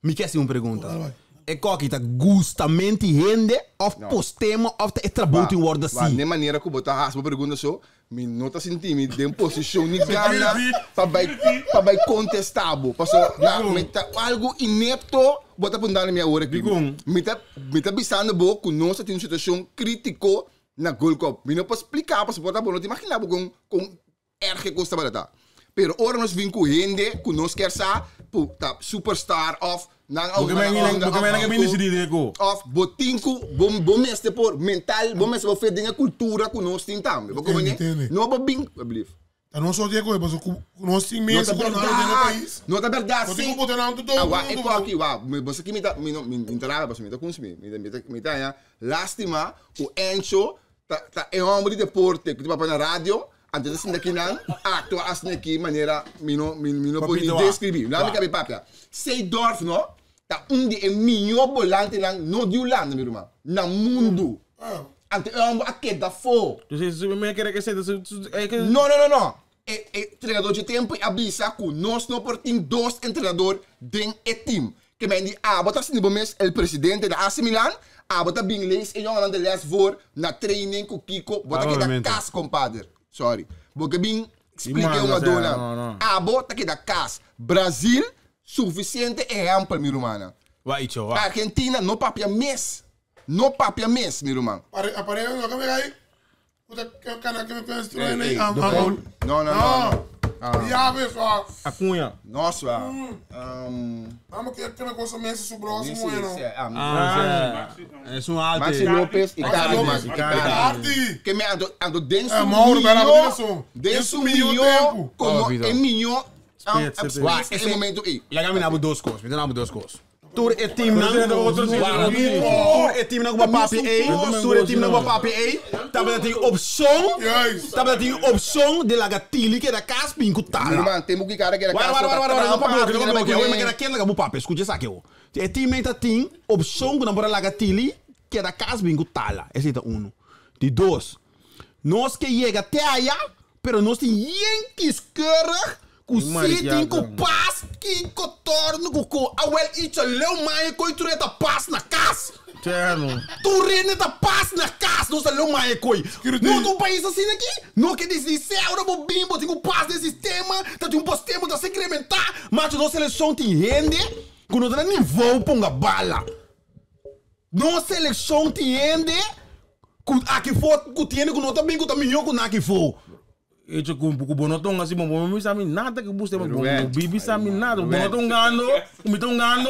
Me quer se uma pergunta. É qual que tá gustamente rende of postema of te trabalho em word Wa, assim. nem maneira que botar raspa pergunta só, me não tá sentindo, me deu posição ni gana para vai para vai contestar, bo. Passou, na, me tá algo inepto, bota por na minha hora aqui. Digong. Me tá pensando bo que nós tem uma situação crítico na Gold Cup. Me não posso explicar, posso botar bo, não te imaginar bo com com erg custa barata. Pero ora nós vim com rende, que nós quer sa, pu, tá superstar of nang Porque men que me decidir, ko. of botinco bom bom mestre por mental bom mestre por dinga cultura que nós tem também porque Entende, né entende. não bo bem belief Tá não só Diego, mas nós tem não mês tá com nada no verdade país. não tá verdade Não sim tem como botar não todo ah wa mundo. é ko aqui wa me você que me tá me não me entrava você me tá consumir me me me tá ya lástima o Encho tá tá é homem de deporte que tu vai na rádio antes assim daqui não actua assim aqui maneira me não me me não pode Papito, wa. descrever lá me cabe papia Seedorf no tá um de é melhor volante lá no de Holanda meu irmão na mundo Ah, Ante eu amo a da fo. Então, se me quer que seja, é que Não, não, não, não. E, e, treinador de tempo avisa que nós não portem dois treinador dentro do time. Que men die ah, bota assim mês o presidente da AC Milan, ah, bota bem lees e jongen aan de les voor na training com Kiko, bota que da Obviamente. cas, compadre. Sorry. Porque bem expliquei Mano, uma zé, dona. não, não. Ah, bota que da cas. Brasil, suficiente exemplo, meu irmão. Vai, tio, vai. Argentina, não papia mês. Não papia mês, meu irmão. Apare apare no que me cai. Puta que cara que me conhece Ei, aí. ei, Ah, do ah, Paulo? Não, não, não, não. Ya, pessoal. a cunha. Nossa, um, Vamos que que me gosta mesmo sobrou sim, assim bueno. sim, ah, Ah, é um arte. Maxi Lopes e Icardi. Lopes, Icardi. Que me ando ando dentro É, Mauro, bela aplicação. Dentro Dentro milho milho tempo. como Oh, vida. é milho. Spet, spet. Esse momento aí. Laga me nabo dois cos, me nabo dois cos. Tur e team Mas nang é outro Tur e team nang papi A, tur e team nang papi A. Tava tem opção, Juist. tava tem opção de laga tili que da cas pinco Meu tala. irmão, temos que cara que era Guarda, guarda, guarda, guarda, não papi, não papi, eu me quero aquele laga papi, escute essa aqui, ó. E team tá tem opção que não bora laga tili que da cas pinco tala. Esse é um. De dois. Nós que chega até allá, pero nós tem Yankees keurig ku sitting, ku pas, ki torno, ku ku awel icho leu mai koi tureta pas na kas. Terno. Turene ta pas na kas, não leu mai koi. Não tem um país assim aqui, não que diz céu, não bimbo, tem um pas de sistema, tá tem um postemo, tá se incrementar, mas a nossa seleção tem rende, que não tem nível ponga bala. Nossa seleção tem rende, que aqui for, que tem que não tá bem, que tá melhor que aqui for. Hecho com com bonotong assim, bom, bom, sabe nada que busca, bom, Ruben. bibi sabe nada, Ruben. bonotong gando, me tong gando,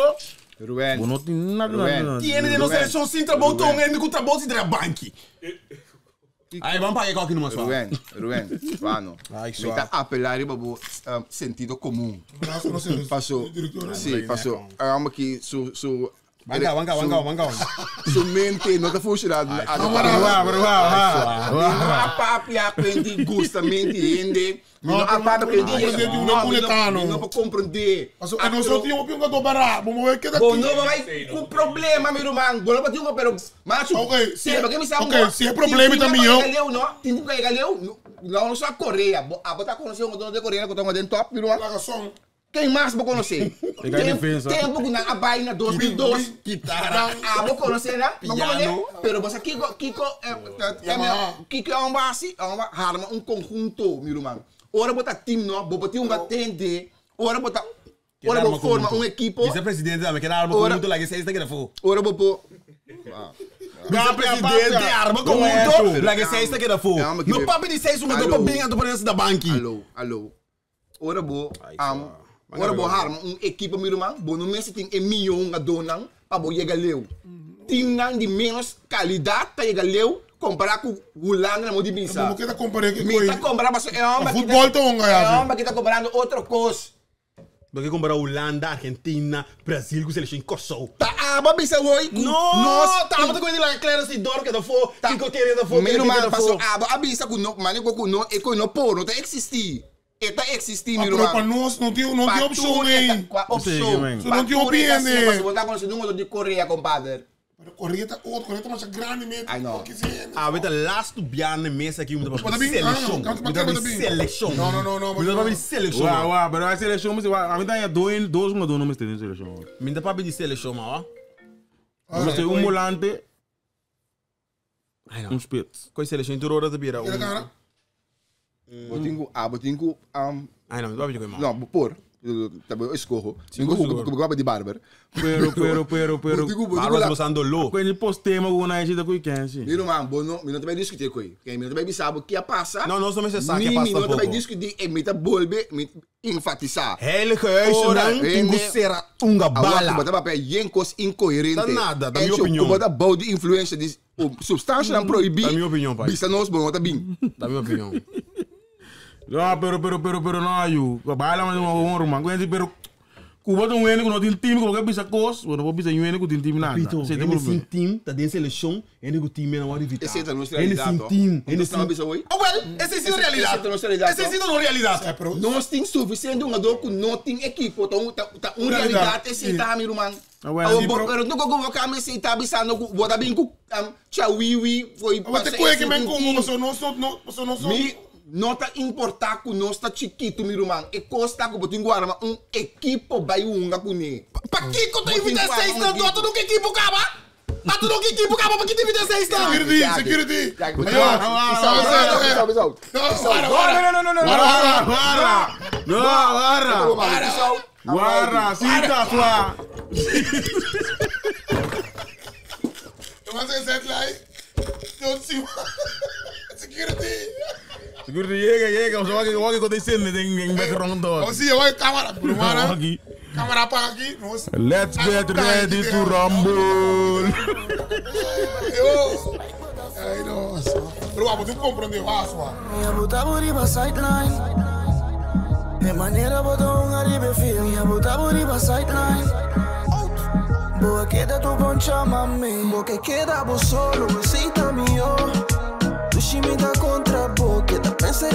Ruben. bonotong nada, Ruben. nada. Tiene de nossa seleção sem trabalho, tão rende com trabalho se banque. Ai, vamos pagar qualquer numa só. Ruen, Ruen, Vano. Ai, Mi suave. ta apelá riba bo sentido komun. Braço, não sei. Paso, Diretor. sí, paso. Amo ki su su Banca, banca, banca, banca. Su mente no ta funcionando. Wa, wa, wa. No a papia quindi gustamente hende. No a papia quindi Comprende un napoletano. No pa comprende. Paso, e não só tinha um pingo do bará. Vamos ver que Bom, daqui. no vai com problema, meu irmão. Bom, não tinha pero mas Ok, se porque me sabe. ok, se é problema também eu. Galeu, não, tem que galeu. Não, não só a Coreia. A botar conhecer um dono de Coreia que tá dentro top, meu irmão. Laga som. Quem mais vou conhecer? Tem defesa. Tempo que na abai na 2002. Guitarra. Ah, vou conhecer, né? Não Piano. conhecer. Pero você Kiko, Kiko, Yamaha. Kiko é um base, é uma arma, um conjunto, meu irmão. Ora botar time, não, vou botar um atende. Ora botar, ora vou formar um equipo. Vice-presidente também, que era arma Ora- conjunto lá, que seis tá que era Ora vou pôr. Vice-presidente, arma conjunto, lá que seis tá que era É, mas que No me- papo de seis, um Alô. para bem, a tu parece da banca. Alô, alô. Ora bo, ora bo harma um equipe, meu irmão, bo no mês tem um milhão a donan para bo chegar leu. Tem nan de menos qualidade para chegar leu, comparar com Holanda na de Bisa. Vamos que tá comparando aqui Me com tá ele. comparando, mas é uma Futebol tá um É ganhado. uma que tá comparando outra coisa. Porque comparar Holanda, Argentina, Brasil com seleção Kosovo. Tá aba bisa hoje. No, nós tá, mas coisa lá, Clarence Sidor que da for, Kiko Kere da for, Meu irmão passou for. aba abisa com no, mano com no, e com no por, não tá existir. E tá existir, meu Mas para irmão. nós não tem, não tem opção, hein? Qual opção? Sim, man. Não tem opinião, né? Mas vou dar conhecer um de Coreia, compadre. Correta, outro, correta, mas é grande mesmo. I know. Que sim. Ah, weet je, laatste biane mesa aqui, moet Wat para heb je? seleção. Ah, Moet para seleção. Não, não, não, não, Moet para seleção. Wa, wa, pero a seleção, mas wa, a mim tá dois, dois um dono, mas tem seleção. Moet para de seleção, mas ó. Mas tem um volante, Ai um não. spits. Coi seleção tu roda te bira. Ele cara. Botingo, ah, botingo, Ai não, vai pedir não, por. Tá bom, eu escorro. Ninguém de barber. Pero, pero, pero, pero. Botingo, botingo. Barba usando lo. Quando postei, mas na gente com quem, sim. Meu irmão, bom, não, não também discutir com ele. Quem não também sabe o que passa. Não, nós também se sabe que Mi passa não também pouco. discutir e me tá bolbe, me enfatizar. Heilige huizen, Ora, dan tem que ser unga Bala. bala. Bota papel yenkos incoerente. Tá nada, da minha opinião. Bota bom de influência de substância não proibir. Da minha opinião, pai. Bisa nós bom, tá bem. Da minha opinião. No, pero, pero, pero, pero, no, you. Baila mas uma bom román. Quando pero Cuba tem um que não tem time, coloca bisa cos, bueno, vou bisa um que tem time nada. Pito, Sim, tem ele problema. sem time, tá dentro seleção, ele com time não vai evitar. Esse é a nossa Ele realidade. sem ó. time, ele Nós sem... não bisa hoje. Oh, well, esse é a realidade. Esse é a nossa realidade, Esse é a realidade. É, pero Nós tem suficiente um jogador que não tem equipe, então tá tá uma Realidade. realidade esse tá meu irmão. Ah, bueno. Ah, Sim, bo- Pero nunca vou ficar me aceitar bisando bota bem com tchawiwi foi Mas te coisa que me como, você não sou, não, você não sou. Mi não tá importar que nós tá chiquito, meu irmão. E costa que botin guarda um equipo vai unga com ne. Pa Kiko tem Botin guarda 26 um na equipo. tu não que equipo acaba? Ah, tu não que equipo acaba, porque tem 26 na? Security, security. Não, No, no, no, no, Guarda, guarda. No, guarda. Guarda, cita sua. Mas é set lá. Don't see. Security. Seguro chega, chega, só que o que acontecendo tem em background Oh, sim, eu câmera, Brumana. Aqui. Câmera apaga aqui. Nossa. Let's get ready to rumble. Eu. Ai, nossa. Pero vamos, tu compreende, vaso. Minha botar buriba sideline. De maneira botou um aribe fio. Minha botar buriba sideline. Boa queda tu bom chama-me. Porque queda vos solo, besita mío. Tu shimita contra vos, queda pensar.